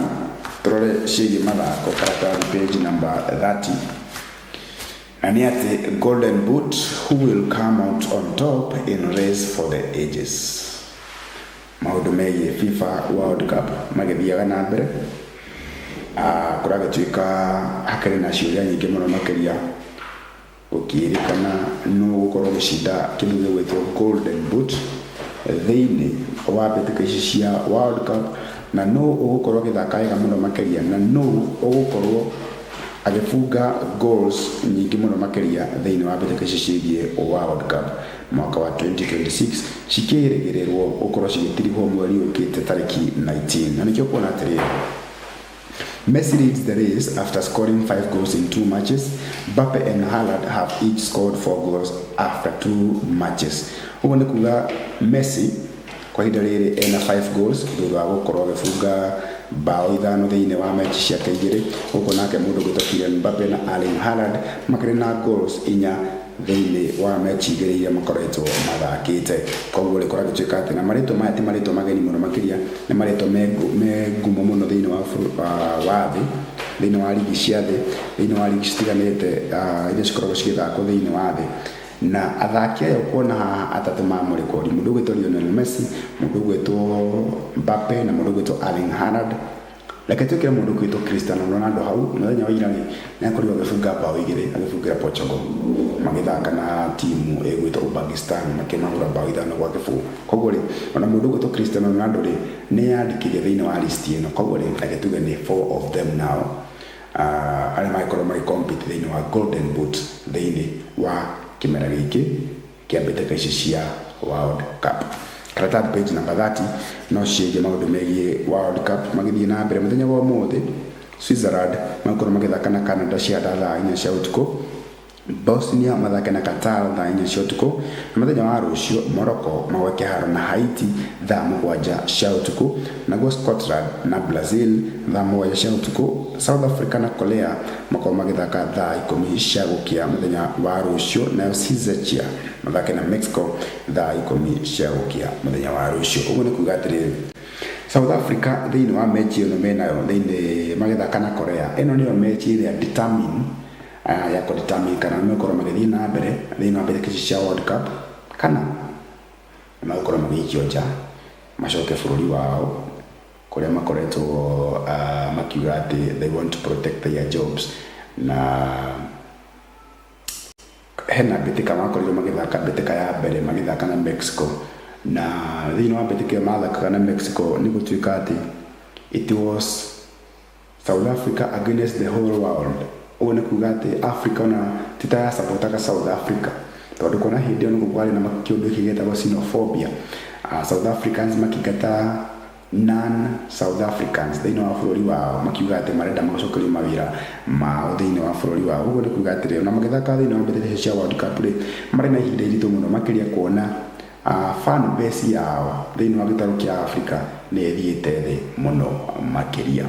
turore ciĩgiĩ mathako, karatathi page number 30, na nĩ atĩ Golden Boot, who will come out on top in race for the ages. Maũndũ megiĩ FIFA World Cup magĩthiaga na mbere, kũragĩtuĩka hakĩrĩ na ciũria nyingĩ mũno makĩria, gũkĩrĩkana nũ gũkorwo gĩcinda kĩndũ gĩgwĩtwo Golden Boot thĩinĩ wa mbĩtĩka ici cia World Cup, na nũ ũgũkorwo agĩthaka wega mũno makĩria, na nũ ũgũkorwo Agĩbunga goals nyingĩ mũno makĩria thĩinĩ wa mbĩtĩka ici ciĩgiĩ World Cup mwaka wa 2026, cikĩrĩgĩrĩrwo gũkorwo cigĩtirihwo mweri ũkĩte tarĩki 19. Na nĩkĩo kuona atĩrĩrĩ, Messi leads the race after scoring 5 goals in 2 matches. Mbappe and Haaland have each scored 4 goals after 2 matches. Ũguo nĩ kuga Messi kwa ihinda rĩrĩ ena 5 goals thutha wa gũkorwo agĩbunga bao 5 thĩinĩ wa mechi ciake 2, gũkũ nake mũndũ ũgwĩtwo Kylian Mbappe na Erling Haaland makĩrĩ na goals 4 thĩinĩ wa mechi 2 iria makoretwo mathakĩte. Koguo rĩ, kũragĩtuĩka atĩ na marĩtwa maya ti marĩtwa mageni mũno makĩria, nĩ marĩtwa me ngumo mũno thĩinĩ wa thĩ, thĩinĩ wa ligi cia thĩ, thĩinĩ wa ligi citiganĩte iria cikoragwo cigĩthakwo thĩinĩ wa thĩ. Na athaki aya ũkuona haha 3 ma mũrekodi, mũndũ ũgwĩtwo Lionel Messi, mũndũ ũgwĩtwo Mbappe na mũndũ ũgwĩtwo Erling Haaland. Reke twĩkĩre mũndũ ũgwĩtwo Cristiano Ronaldo hau. Mũthenya wa ira rĩ, nĩ akorirwo agĩbunga bao 2 agĩbungĩra Portugal magĩthaka na timu ĩgwĩtwo Uzbekistan, makĩmahũra bao 5-0. Koguo rĩ, ona mũndũ ũgwĩtwo Cristiano Ronaldo rĩ, nĩ yandĩkithia thĩinĩ wa list ĩno. Koguo rĩ, reke tuge nĩ 4 of them now arĩa magĩkorwo magĩcompete thĩinĩ wa Golden Boot thĩinĩ wa kĩmera gĩkĩ kĩa mbĩtĩka ici cia World Cup. Karatathi page number 30 no ciĩgiĩ maũndũ megiĩ World Cup magĩthiĩ na mbere. Mũthenya wa ũmũthĩ Switzerland magũkorwo magĩthaka na Canada cia thaa 4 cia ũtukũ, Bosnia mathake na Qatar thaa 4 cia ũtukũ, na mũthenya wa rũciũ Morocco magwe kĩharo na Haiti thaa 7 cia ũtukũ, naguo Scotland na Brazil thaa 7 cia ũtukũ, South Africa na Korea makorwo magĩthaka thaa 10 cia gũkĩa mũthenya wa rũciũ, nayo Czechia mathake na Mexico thaa 10 cia gũkĩa mũthenya wa rũciũ. Ũguo nĩ kuga atĩrĩrĩ, South Africa thĩinĩ wa mechi ĩno menayo thĩinĩ magĩthaka na Korea, ĩno nĩyo mechi ĩrĩa determine ya kũdetermine kana nĩmegũkorwo magĩthiĩ na mbere thĩinĩ wa mbĩtĩka ici cia World Cup kana nĩmegũkorwo magĩikio nja macoke bũrũri wao kũrĩa makoretwo makiuga atĩ they want to protect their jobs. Na hena mbĩtĩka makorirwo magĩthaka mbĩtĩka ya mbere magĩthaka na Mexico, na thĩinĩ wa mbĩtĩka ĩyo mathakaga na Mexico nĩ gũtuĩka atĩ it was South Africa against the whole world. Ũguo nĩ kuga atĩ Africa ona ti ta yasapotaga South Africa, tondũ kuona hĩndĩ ĩyo nĩguo kwarĩ na kĩũndũ gĩkĩ gĩtagwo xenophobia. South Africans makĩingata non South Africans thĩinĩ wa bũrũri wao, makiuga atĩ marenda macokerio mawĩra mao thĩinĩ wa bũrũri wao. Ũguo nĩ kuga atĩrĩ, ona magĩthaka thĩinĩ wa mbĩtĩka cia World Cup rĩ, marĩ na ihinda iritũ mũno makĩria kuona fan base yao thĩinĩ wa gĩtarũ kĩa Africa nĩ ĩthiĩte thĩ mũno makĩria.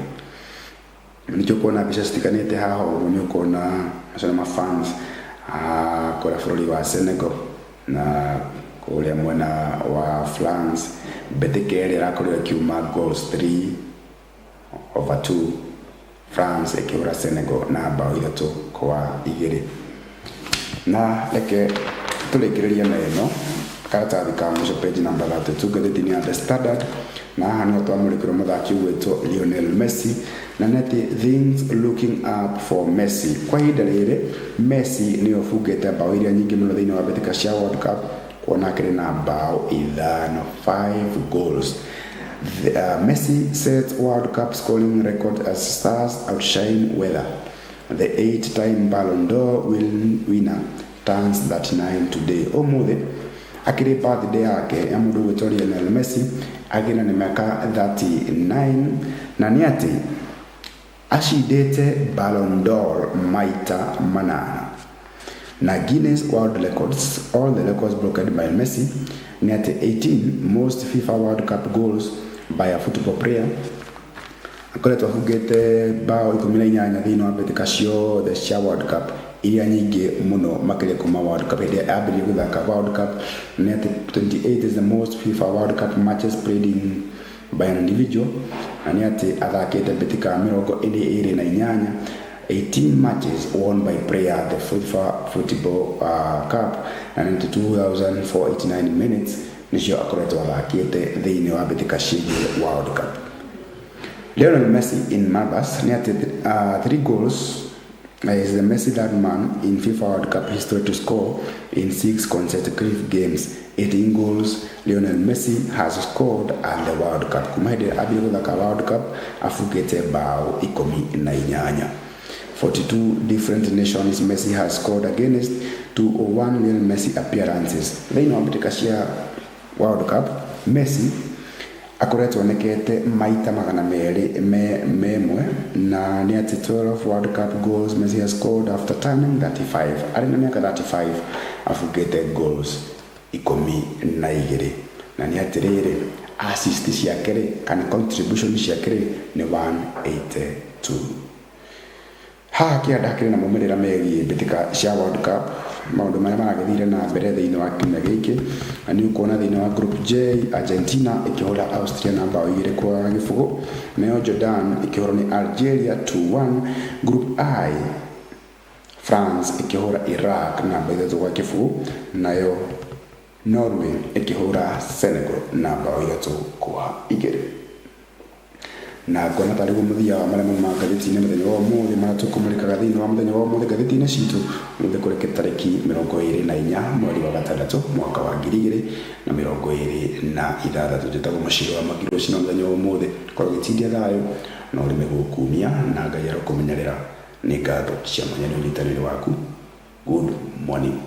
Nĩkĩo kuona mbica citiganĩte haha ũguo, nĩ ũkuona acio nĩ mafans kũrĩa bũrũri wa Senegal na kũrĩa mwena wa France. Mbĩtĩka ĩrĩa ĩrakorirwo ĩkiuma goals 3-2, France ĩkĩhũra Senegal na bao 3-2. Na reke tũrĩkĩrĩrie na ĩno karatathi ka mũico page number 32 ngathĩti-inĩ ya The Standard. Na haha nĩho twamũrĩkĩrwo mũthaki ũgwĩtwo Lionel Messi, na nĩ atĩ things looking up for Messi. Kwa ihinda rĩrĩ Messi nĩwe ũbungĩte bao iria nyingĩ mũno thĩinĩ wa mbĩtĩka cia World Cup, kuona akĩrĩ na bao 5, 5 goals. Messi sets World Cup scoring record as stars outshine weather. The 8-time Ballon d'Or winner turns 39 today. Ũmũthĩ akĩrĩ birthday yake ya mũndũ ũgwĩtwo Lionel Messi, akĩrĩ na mĩaka 39, na nĩ atĩ acindĩte Ballon d'Or maita 8. Na Guinness World Records, all the records broken by Messi, nĩ atĩ 18 most FIFA World Cup goals by a football player. Akoretwo ahungĩte bao 18 thĩinĩ wa mbĩtĩka ciothe cia World Cup iria nyingĩ mũno makĩria kuma World Cup hĩndĩ ĩrĩa yambĩrĩirie gũthaka World Cup. Nĩ atĩ 28 is the most FIFA World Cup matches played in by an individual, na nĩ atĩ athakĩte mbĩtĩka 28, 18 matches won by player at the FIFA Football Cup, na nĩ 2489 minutes nĩcio akoretwo athakĩte thĩinĩ wa mbĩtĩka ciĩgiĩ World Cup. Lionel Messi in numbers nĩ atĩ 3 goals is the Messi third man in FIFA World Cup history to score in 6 consecutive games. 18 goals Lionel Messi has scored at the World Cup. Kuma hĩndĩ ĩrĩa ambire gũthaka World Cup abungĩte bao 18. 42 different nations Messi has scored against, 201 Lionel Messi appearances. Thĩinĩ wa mbĩtĩka cia World Cup, Messi akoretwo onekete maita 201 me na nĩ atĩ 12 World Cup goals Messi has scored after turning 35. Arĩ na mĩaka 35 abungĩte goals 12, na nĩ atĩrĩrĩ, assist ciake rĩ, kana contribution ciake rĩ, nĩ 182. Haha kĩanda hakĩrĩ na maumĩrĩra megiĩ mbĩtĩka cia World Cup, maũndũ marĩa maragĩthire na mbere thĩinĩ wa kiumia gĩkĩ, na nĩ ũkuona thĩinĩ wa Group J, Argentina ĩkĩhũra Austria na mbaũ 2-0, nayo Jordan ĩkĩhũrwo nĩ Algeria 2-1. Group I, France ĩkĩhũra Iraq na mbaũ 3-0, nayo Norway ĩkĩhũra Senegal na mbaũ 3-2. Na ngona tarĩ guo mũthia wa marĩa mauma ngathĩti-inĩ mũthenya wa ũmũthĩ, marĩa tũkũmũrĩkaga thĩinĩ wa mũthenya wa ũmũthĩ ngathĩti-inĩ citũ ũmũthĩ, kũrĩ tarĩki 24 mweri wa gatandatũ mwaka wa 2026. Njĩtagwo Mũciri wa Makiri ũcio mũthenya wa ũmũthĩ. Korwo gĩtindia thayũ na ũrĩme gũkumia, na Ngai arokũmenyerera. Nĩ ngatho cia mwanya nĩ ũnyitanĩri waku. Good morning.